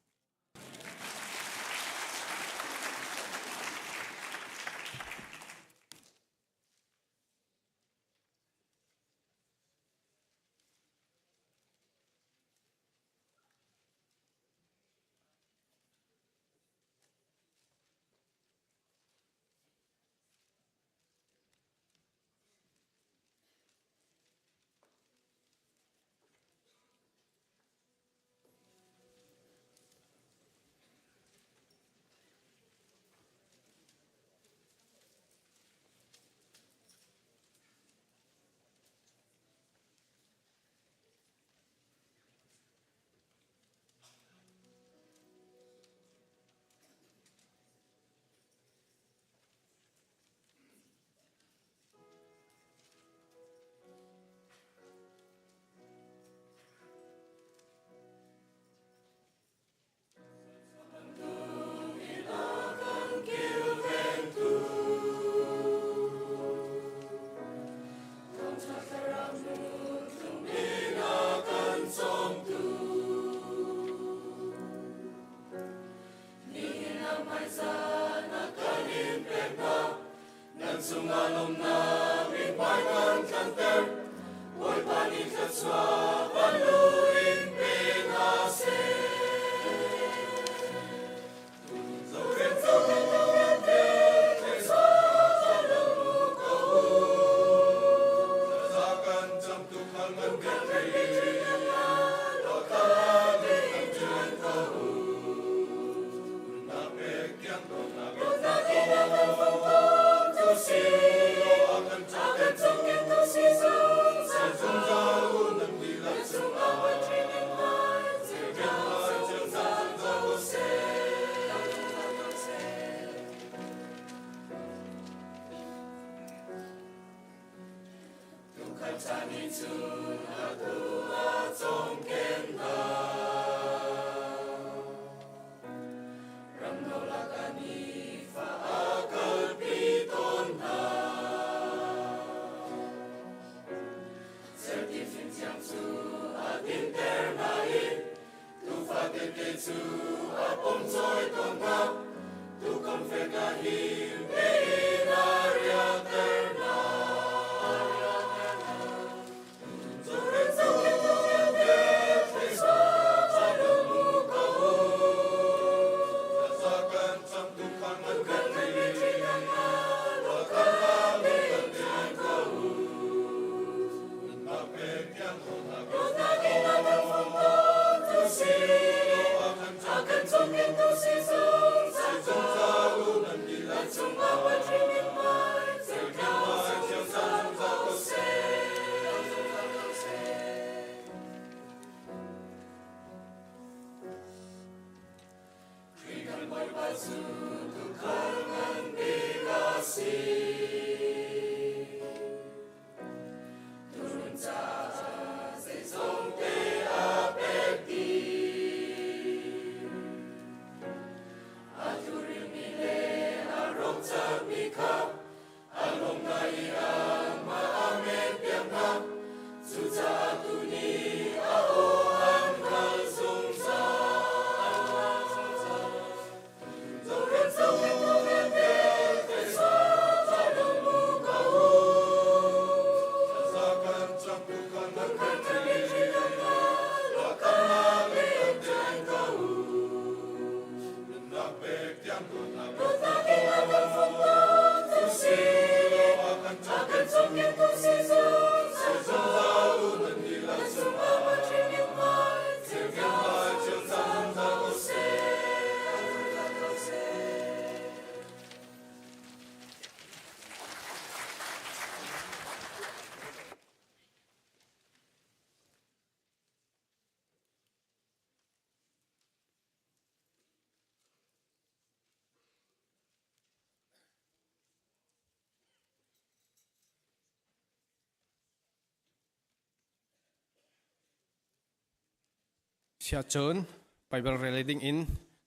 Siacun. Bible rel ding in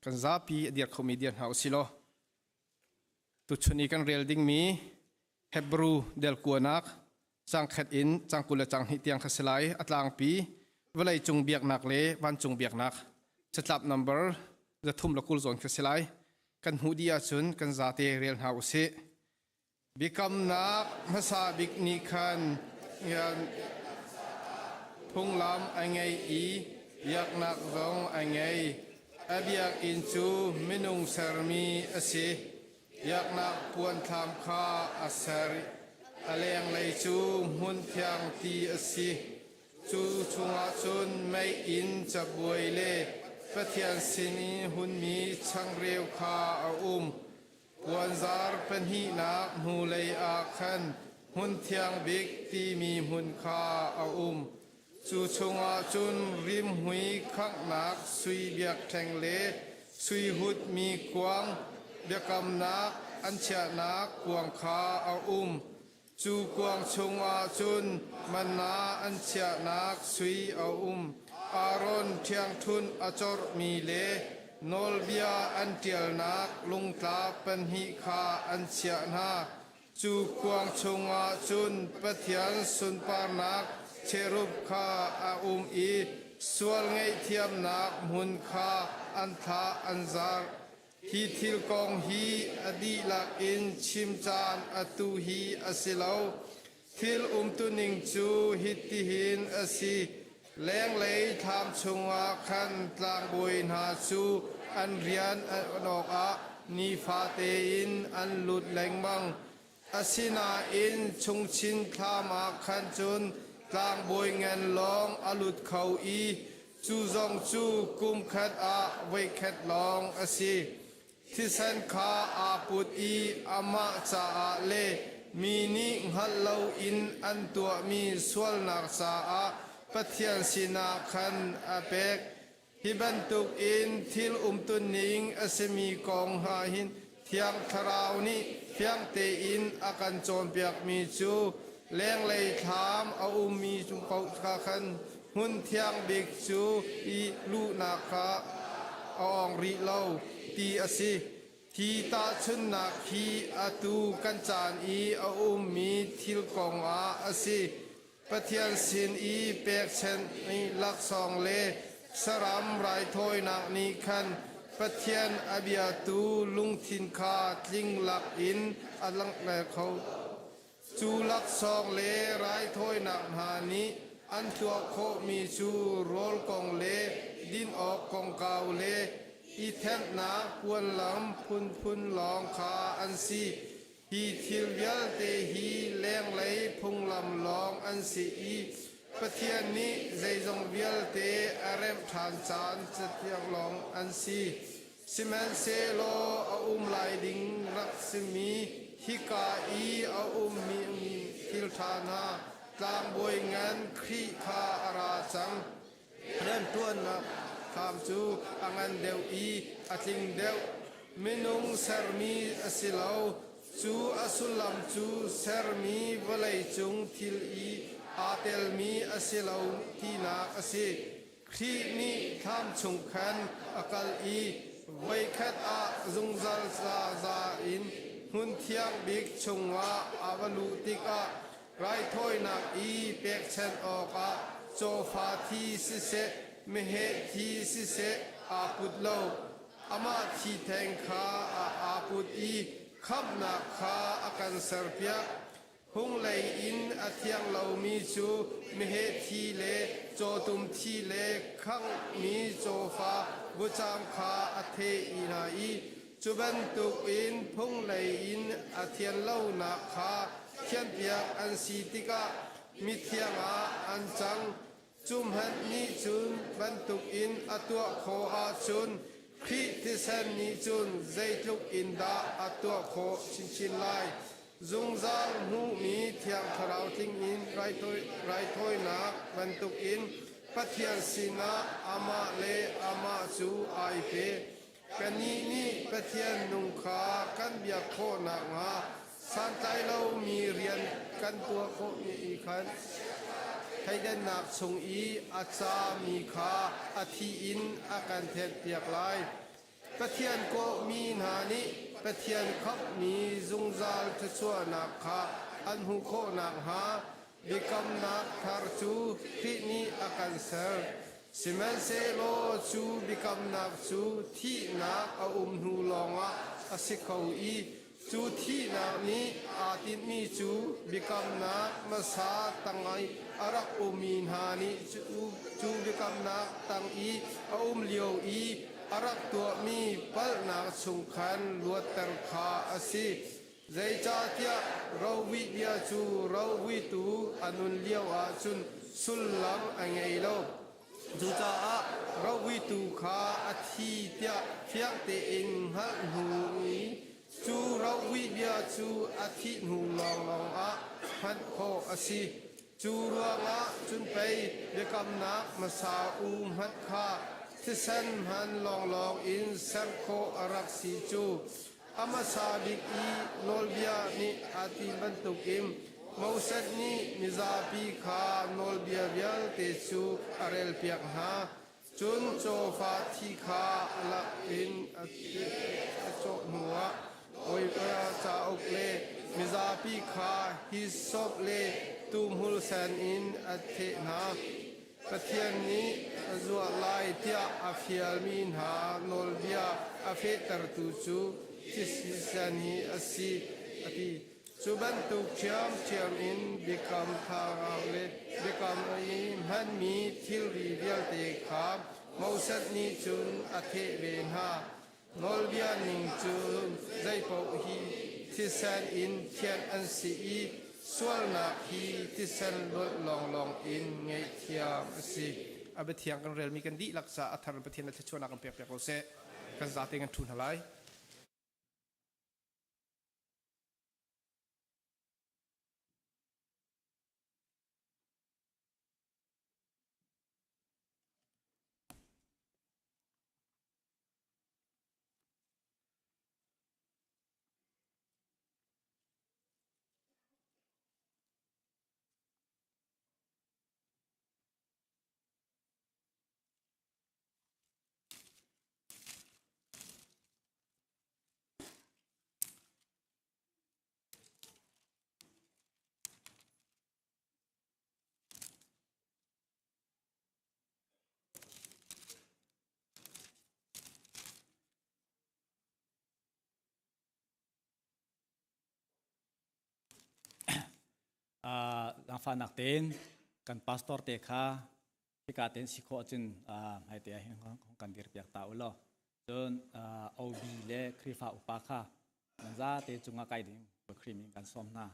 kan zapi a dir khomi dir hna usih law tuchun i kan rel dingmi Hebrew del kuanak cang khat in cang 20 le cang hnih tiang kha si lai. A tlangpi vawlei cung biaknak le vancung biaknak catlap number 320 zawn kha si lai. Kan hmuh dih ahcun kan zate rel hna usih. Biakamnak hmasa bik nih khan phunglam a ngei i biaknak zong a ngei. A biakinn cu minung sermi a si. Biaknak puanthlam kha a ser. A lenglei cu hmunthiang ti a si. Cu chungah cun meiinn cabuai le Pathian sin i hunmi changreu kha a um. Puanzar pahnihnak hnulei ah khan hmunthiang bik timi hmun kha a um. Cu chungah cun rimhmui khanghnak sui biakṭheng le sui hutmi kuang biakamnak an chiahnak kuang kha a um. Cu kuang chungah cun manna an chiahnak sui a um. Aaron ṭhiangṭhunh a corhmi le nawlbia an ṭialnak lungtla pahnih kha an chiah hna. Cu kuang chungah cun Pathian sunparnak cherub kha a um i sual ngaihthiamnak hmun kha an thlah an zar. Hi thil kong hi a dihlak in chim caan atu hi a si lo. Thil umtuning cu hitihin a si. Lenglei thlam chungah khan tlangbawi hna cu an rian an awkah nifate in an lut lengmang. Asinain chungchin thlam ah khan cun tlangbawi ngan lawng a lut kho i cu zong cu kum khat ah voikhat lawng a si. Thisen kha aa put i amah caah le mi nih hngalh loin an tuahmi sualnak caah Pathian sinah khan a pek. Hi bantukin thil umtuning a simi kong hna hin Thiang Thlarau nih fiang tein a kan cawnpiakmi cu lenglei thlam a ummi cung paoh kha khan hmun thiang bik cu i luhnak kha a awng rih lo ti a si. Hi tahchunhnak hi atu kan caan i a ummi thil kong ah a si. Pathian sin i pekchanh laksawng le saram raithawinak nih khan Pathian a biatu lungthin kha tling lak in a langhter kho. Cu laksawng le raithawinak hna nih an tuah khawhmi cu rawl kong le din awk kongkau le i thenhnak puanlam phunphun lawng kha an si. Hi thil vialte hi lenglei phunglam lawng an si i Pathian nih zeizong vialte a remh ṭhan caan cathiang lawng an si. Sihmanhsehlaw a um lai ding rak simi hika i a ummi thil ṭha hna tlangbawi ngan Khrih kha a ra cang. Rianṭuannak thlam cu a ngan deuh i a tling deuh. Minung sermi a si lo. Cu a sullam cu sermi vawleicung thil i aa telmi a si lo tinak a si. Khrih nih thlam chung khan a kal i voikhat ah zungzal zaza in hmun thiang bik chungah a va luh tikah raithawinak i pekchanh awkah cawfa thi siseh meheh thi siseh aa put lo. Amah thi theng kha aa put i khamhnak kha a kan serpiak. Hunglei in a thiang lomi cu meheh thi le cawtum thi le khanghmi cawfa vutcam kha a theh i hna i cu bantukin phunglei in a thian lonak kha thianhpiak an si tikah mithiang ah an cang. Cu hmanh nih cun bantukin a tuah khawh ahcun Khrih thisen nih cun zeitluk in dah a tuah khawh chinchin lai. Zungzal hmuhmi Thiang Thlarau tling in raithawinak bantukin Pathian sinah amah le amah cu aa i pe. Kannih nih Pathian nung kha kan biak khawh nakhnga santlai lomi rian kan tuah khawhmi i khan. Thleidannak chung i a cami kha a thi in a kan thenhpiak lai. Pathian kawhmi hna nih Pathian khamhmi zungzal thluachuahnak kha an hmuh khawh nakhnga biakamnak thar cu Khrih nih a kan ser. Sihmanhsehlaw cu biakamnak cu thihnak a um hnu lawngah a si kho i cu thihnak nih aa tinhmi cu biakamnak hmasa tang i a rak ummi hna nih cu biakamnak tang i a um lio i a rak tuahmi palhnak chung khan luatter kha a si. Zeicahtiah rovuih bia cu rovuitu a nun lio ahcun sullam a ngei lo. Cucaah rovuitu kha a thi tiah fiang tein hngalh hnu i cu rovuih bia cu a thih hnu lawnglawng ah hman khawh a si. Cu ruangah cun pei biakamnak hmasa u hmanh kha thisen hman lawnglawng in ser khawh a rak si cu. A hmasa bik i nawlbia nih aa ti bantukin Moses nih mizapi kha nawlbia vialte cu a relpiak hna. Cun cawfa thi kha a lak in a cawh hnuah Bawipa cauk le mizapi kha hisop le tuuhmul sen in a theh hna. Pathian nih a zuah lai tiah a fialmi hna nawlbia a fehtertu cu thisen hi a si, a ti. Cu bantuk ṭhiamṭhiam in biakam thlarau le biakam i hmanmi thilri vialte kha Moses nih cun a theh ve hna. Nawlbia ning cun zeipaoh hi thisen in thianh an si i sualnak hi thisen luanh lawnglawng in ngaihthiam a si. A biathiang kan relmi kan dihlak caah a thar in Pathian le thluachuahnak kan pekpiak ko seh. Kan zate kan ṭhu hna lai. Zaangfahnak tein kan pastor te kha hika tein si khawh ahcun hmaite ah hin hong kan dirpiak ta u law cun OB le Khrihfa upa kha nan zate cungah kai ding Khrih min kan sawm hna.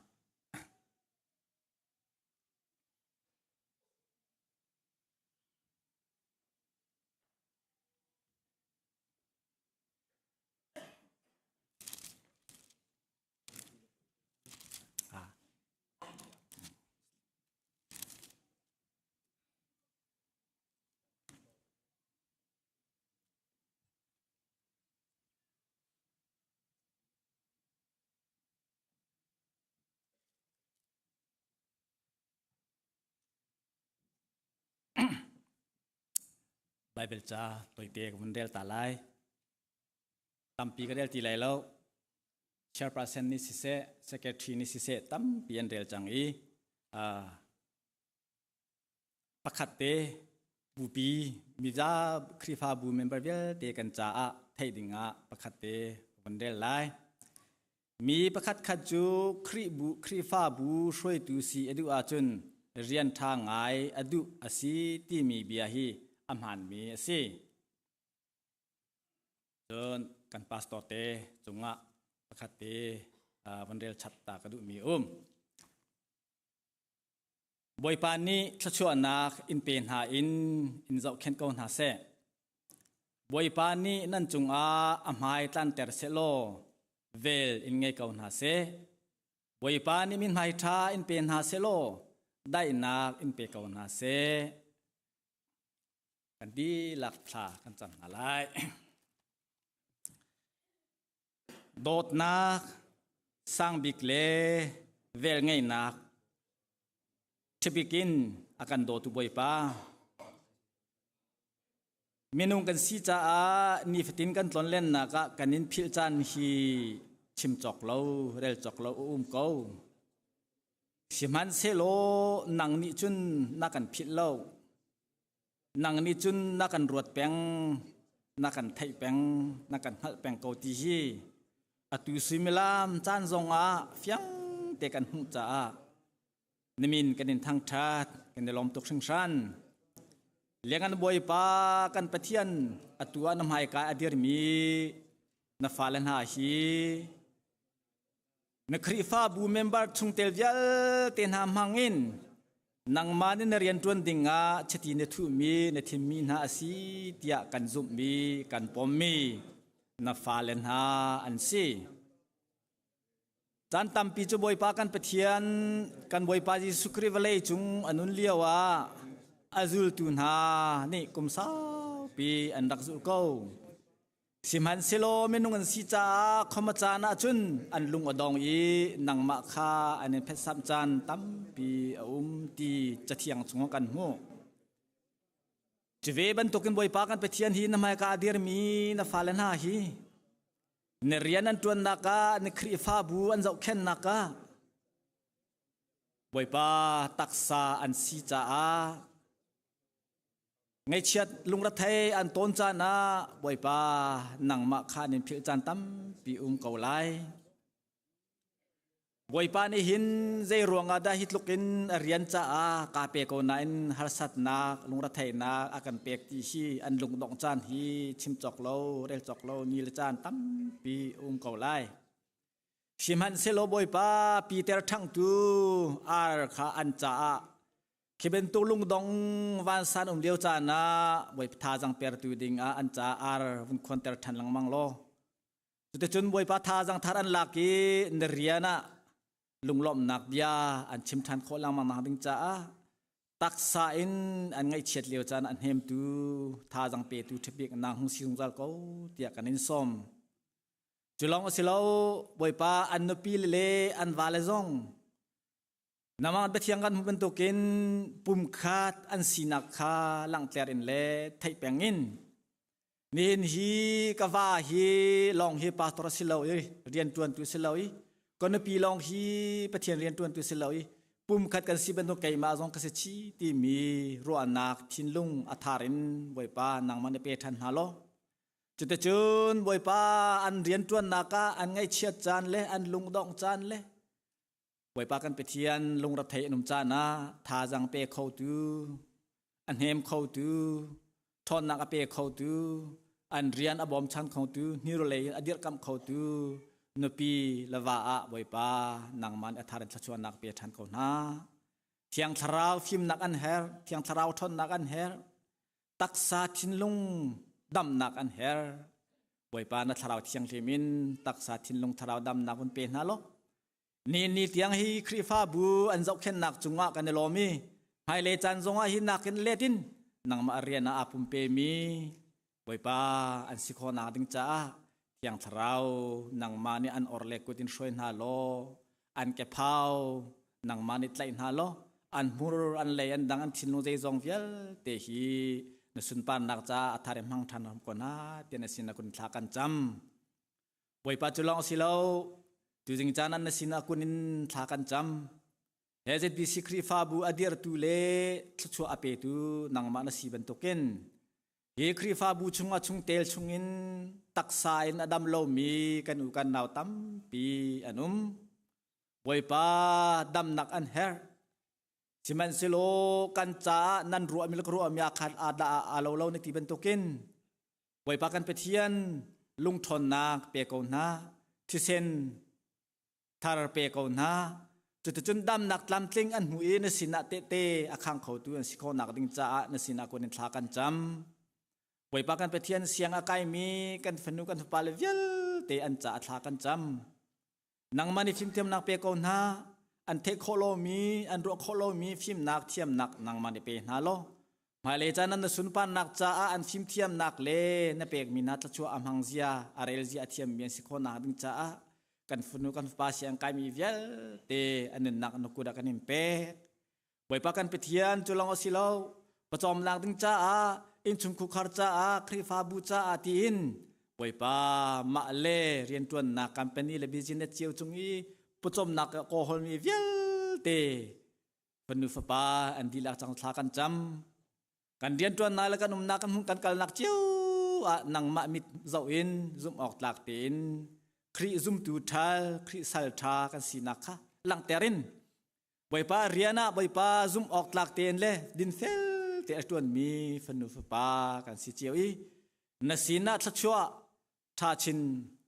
Bible ca toite ka vun rel ta lai. Tampi ka rel ti lai lo. Chairperson nih siseh, secretary nih siseh tampi an rel cang i pakhat te bupi miza Khrihfabu member vialte kan caah theih ding ah pakhat te vun rel lai. Mi pakhat khat cu Khrihbu Khrihfabu hruaitu si a duh ahcun rian ṭha ngai a duh a si timi bia hi a hmaanmi a si. Cun kan pastor te cungah pakhat te van rel chat ta ka duhmi um. Bawipa nih thluachuahnak in pe hna in in zohkhenh ko hna seh. Bawipa nih nan cungah a hmai tlanter sehlaw vel in ngei ko hna seh. Bawipa nih mithmai ṭha in pe hna sehlaw daihnak in pe ko hna seh. Kan dihlak thla kan cam hna lai. Dawtnak sangbik le velngeihnak ṭhabik in a. A kan dawtu Bawipa, minung kan si caah nifatin kan tlonlennak ah kan in philh caan hi chim cawk lo, rel cawk lo a um ko. Sihmanhsehlaw nang nih cun na kan philh lo. Nang nih cun na kan ruat peng, na kan theih peng, na kan hngalh peng ko ti hi atu suimilam caan zong ah fiang te kan hmuh caah na min kan in thangṭhat, kan i lawm tuk hringhran. Liangan Bawipa kan Pathian atu ah na hmaika a dirmi na fale hna hi Na Khrihfabu member chungtel vialte hna hmangin nangmah nih na rianṭuan dingah chiti na thuhmi na thimmi hna a si tiah kan zumhmi kan pommi na fale hna an si. Caan tampi cu Bawipa kan Pathian kan Bawipa Jesuh Khrih vawlei cung a nun lio ah a zultu hna nih kum saupi an rak zulh ko. Sihmanhsehlaw minung an si caah khom a caan ahcun an lung a dong i nangmah kha an in phetsamh caan tampi a um ti Cathiang chungah kan hmuh. Cuve bantukin Bawipa kan Pathian hi na hmaika a dirmi na fale hna hi na rian an ṭuannak ah na Khrihfabu an zohkhennak ah Bawipa taksa an si caah Ngaihchiat lungrethei an tawn caan ah Bawipa nangmah kha an in philh caan tampi um ko lai. Bawipa nih hin zei ruangah dah hi tluk in a rian caah kaa pe ko nain harsatnak lungretheihnak a kan pek ti hi an lungdongh caan hi chim cawk lo rel cawk lo ni le caan tampi um ko lai. Sihmanhsehlaw Bawipa Peter ṭhangtu ar kha an caah Khi bantuk lungdong vansan um lio caan ah Bawipa thazaang pertu ding ah an ca ar vun khuanter ṭhan lengmang law cuticun Bawipa thazaang thar an lak i na rian ah lunglawmhnak bia an chim ṭhan khawh lengmang nak ding caah taksa in an ngaihchiat lio caan ah hnemtu thazaang petu ṭhabik nang hung si zungzal ko tiah kan in sawm. Cu lawng a si lo Bawipa an nupi le an vale zong Namah biathiang kan hmuh bantukin pumkhat an sinak kha langhter in le theih peng in nihin hi ka va hi lawng hi pastor a si lo i rianṭuantu si lo i ka nupi lawng hi Pathian rianṭuantu si lo i pumkhat kan si bantuk keimah zong ka si chi timi ruahnak thinlung a thar in Bawipa nangmah na pe ṭhan hna law cuticun Bawipa an rianṭuannak ah an ngaihchiat caan le an lungdongh caan le Bawipa kan Pathian lungrethei an um caan ah thazaang pe khotu, a hnem khotu, ṭhawnnak a pe khotu, an rian a bawmchan khotu, hnirlei in a dirhkamh khotu nupi le va ah Bawipa nangmah nih a thar in thluachuahnak pe ṭhan ko hna. Thiang Thlarau fimnak an herh, Thiang Thlarau ṭhawnnak an herh, taksa thinlung damnak an herh. Bawipa na Thlarau Thianghlim in taksa thinlung thlarau damnak vun pe hna law Ni ni tiang hi Khrihfabu an zohkhenhnak cungah kan i lawm i hmailei caan zongah hi nakin let in nangmah rian ah aa pumpemi Bawipa an si khawhnak ding caah Thiang Thlarau nangmah nih an or le kut in hruai hna law an kephau nangmah nih tlaih hna law an hmur an lei an dang an thinlung zeizong vialte hi na sunparnak caah a thar in hmang ṭhan ko hna tiah na sin ah kun thla kan cam. Bawipa cu lawng si lo, tuzing caan ah na sinah kun in thla kan cam. ZBC Khrihfabu a dirtu le thluachuah a petu nangmah na si bantukin hi Khrihfabu chungah chungtel chungin taksa in a dam lomi kan u kan nau tampi an um. Bawipa damnak an herh. Sihmanhsehlaw kan caah nan ruahmi le ka ruahmi ah khan aa dah aa lo lo na ti bantukin Bawipa kan Pathian lungṭhawnnak pe ko hna, thisen thar pe ko hna. Cuticun damnak tlamtling an hmu i na sinah tehte a khang khotu an si khawhnak ding caah na sinah kun in thla kan cam. Bawipa kan Pathian siang a kaimi kan fanu kan fapale vialte an caah thla kan cam. Nangmah nih fimthiamnak pe ko hna, an theih khawh lomi, an ruah khawh lomi fimnak thiamnak nangmah nih pe hna law hmailei caan ah na sunparnak caah an fimthiamnak le na pekmi hna thluachuah a hmang zia, a rel zia a thiammi an si khawhnak ding caah kan fanu kan fapa siang kaimi vialte an nunnak na kut ah kan in pek. Bawipa kan Pathian cu lawng a si lo, pawcawmnak ding caah, innchungkhar caah, Khrihfabu caah tiin Bawipa mah le rianṭuannak company le business cio cung i pawcawmnak a kawhawlmi vialte fanu fapa an dihlak cang thla kan cam. Kan rianṭuannak le kan umnak kan kan kalnak cio ah nangmah mit zoh in zumh awk tlak tein Khrih zumtu ṭhal, Khrih sal ṭha kan sinak kha langhter in Bawipa rian ah Bawipa zumh awk tlak tein le dinfel te a ṭuanmi fanu fapa kan si cio i na sinah thluachuah ṭha chin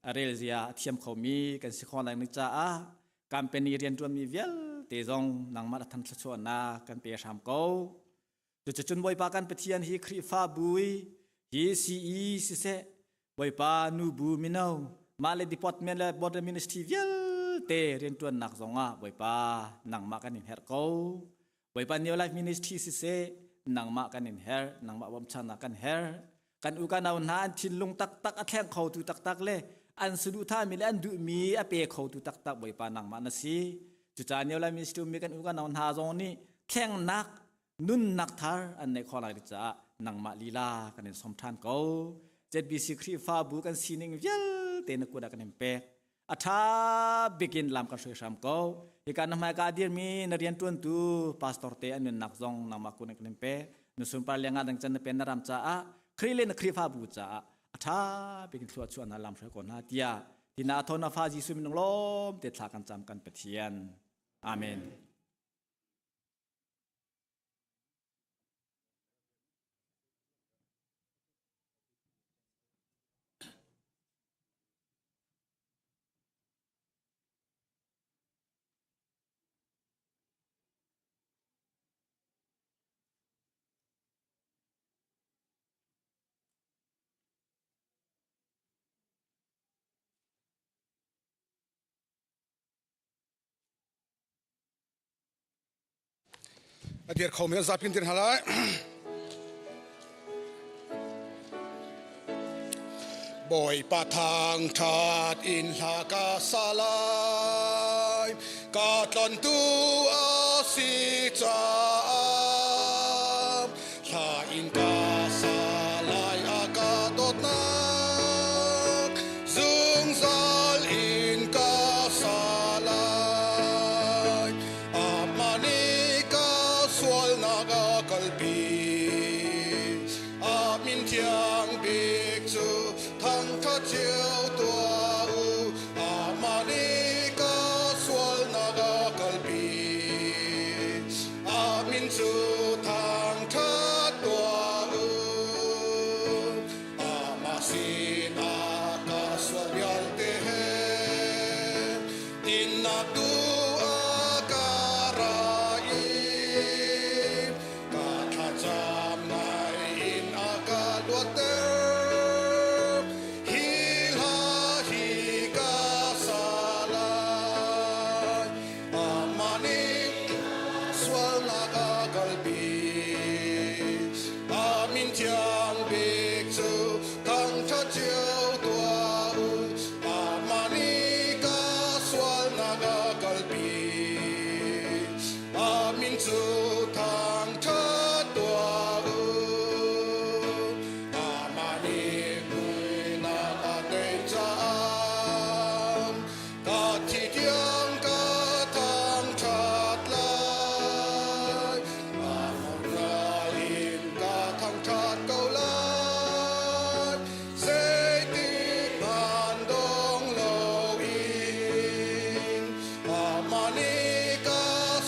a rel zia a thiam khomi kan si khawh lai caah company rianṭuanmi vialte zong nangmah na than thluachuahnak kan pe hram ko. Cuticun Bawipa kan Pathian hi Khrihfabu hi CE siseh Bawipa nubu mino mah le department le board ministry vialte rianṭuannak zongah Bawipa nangmah kan in herh ko. Bawipa New Life Ministry siseh nangmah kan in herh, nangmah bawmchannak kan herh. Kan u kan au hna an thinlung taktak a thleng khotu taktak le an saduhthahmi le an duhmi a pe khotu taktak Bawipa nangmah na si. Cucaah New Life Ministry ummi kan u kan au hna zong nih thlengnak nunnak thar an neih khawh lai caah nangmah lila kan in som ṭhan ko. ZBC Khrihfabu kan sining vialte na kut ah kan in pek. A ṭha bikin lam kan hruai hram ko. Hika na hmaika a dirmi na rianṭuantu pastor te an nunnak zong nangmah kut in kan in pek. Na sunpar lengah dang can na pen na ram caah Khrih le na Khrihfabu caah a ṭha bikin thlua chuah hna lam hruai ko hna tiah tina thawn na fa Jesuh minung lawm te thla kan cam kan Pathian. Amen. A dir khomi an zapi in dir hna lai. Bawipa thangṭhat in hla ka sa lai, ka tlontu a si caah. Hla in ka sa lai a ka dawtnak, zungzal in ka sa lai. Amah nih ka sualnak a kalpi. A min thiang bik cu thangṭhat cio tuah u. Amah nih ka sualnak a kalpi. A min cu thangṭhat tuah u. Amah sinah ka sual vialte he dinnak tu a ka ra i ka thlacam ngai in a ka luatter. Hi hla hi ka sa lai. Amah nih sualnak a kalpi. A min thiang bik cu thangṭhat cio tuah u. Amah nih ka sualnak a kalpi. A min cu thangṭhat tuah u. Amah nih muihnak a tei caah ka thi tiang ka thangṭhat lai. Ka in ka thangṭhat ko lai. Zeitik hmanh dong loin amah nih ka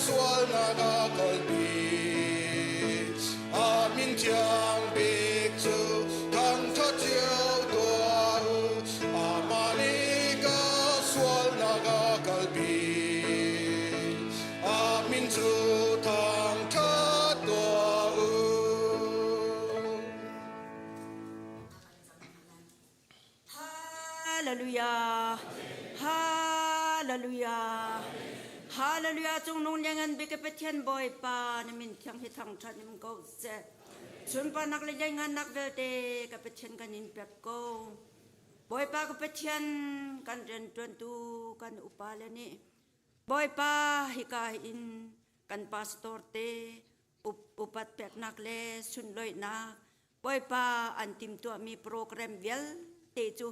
sualnak a kalpi. A min thiang bik cu thangṭhat cio tuah u. Amah nih ka sualnak a kalpi. A min cu thangṭhat tuah u. Hallelujah. Hallelujah. Hallelujah cung nung liangan bik Pathian Bawipa na min thiang hi thangṭhat nim ko seh. Sunparnak le lianngannak vialte ka Pathian kan in pek ko. Bawipa ka Pathian kan rianṭuantu kan upa le nih Bawipa hika in Kan pastor te upat peknak le sunloihnak Bawipa an timtuahmi program vialte cu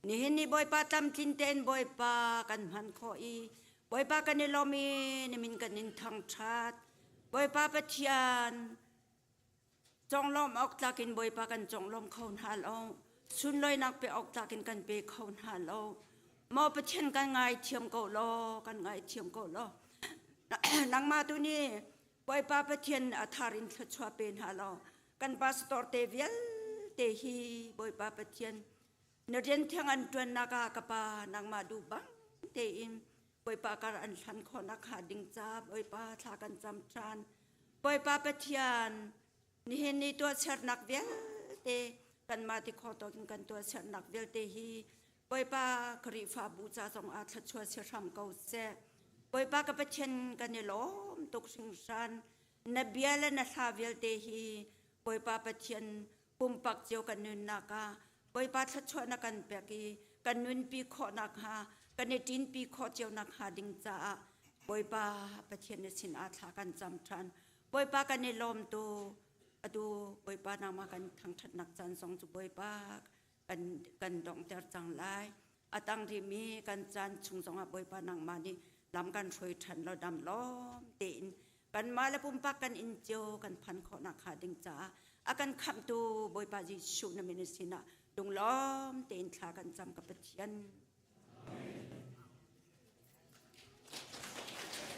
nihin ni Bawipa tlamtlin tein Bawipa kan hman khawh i Bawipa kan i lawm i na min kan in thangṭhat. Bawipa Pathian conglawmh awk tlak in Bawipa kan conglawm kho hna lo. Sunlawinak pe awk tlak in kan pe kho hna lo. Maw Pathian kan ngaithiam ko law, kan ngaithiam ko law. Nangmah tu nih Bawipa Pathian a thar in thluachuah pe hna law kan pastor te vialte hi Bawipa Pathian na rian thiang an ṭuannak ah ka pa nangmah duh bang tein Bawipa kar an hlan khawhnak hnga ding ca Bawipa thla kan cam ṭhan. Bawipa Pathian nihin ni tuahsernak vialte kanmah ti kho tawk in kan tuahsernak vialte hi Bawipa Khrihfabu ca zong ah thluachuah si hram ko seh. Bawipa ka Pathian kan i lawm tuk hringhran. Na bia le na hla vialte hi Bawipa Pathian pumpak cio kan nunnak ah Bawipa thluachuah na kan pek i kan nunpi khawh nakhnga kan i ṭinpi khawh cio nakhnga ding caah Bawipa Pathian na sin ah thla kan cam ṭhan. Bawipa kan i lawm tu atu Bawipa nangmah kan thangṭhatnak caan zong cu Bawipa kan kan donghter cang lai. A tang rihmi kan caan chung zongah Bawipa nangmah nih lam kan hruai ṭhan lo dam lawm tein kanmah le pumpak kan inn cio kan phan khawh nakhnga ding caah a kan khamhtu Bawipa Jesuh na min sinah lunglawm tein thla kan cam ka Pathian. Amen.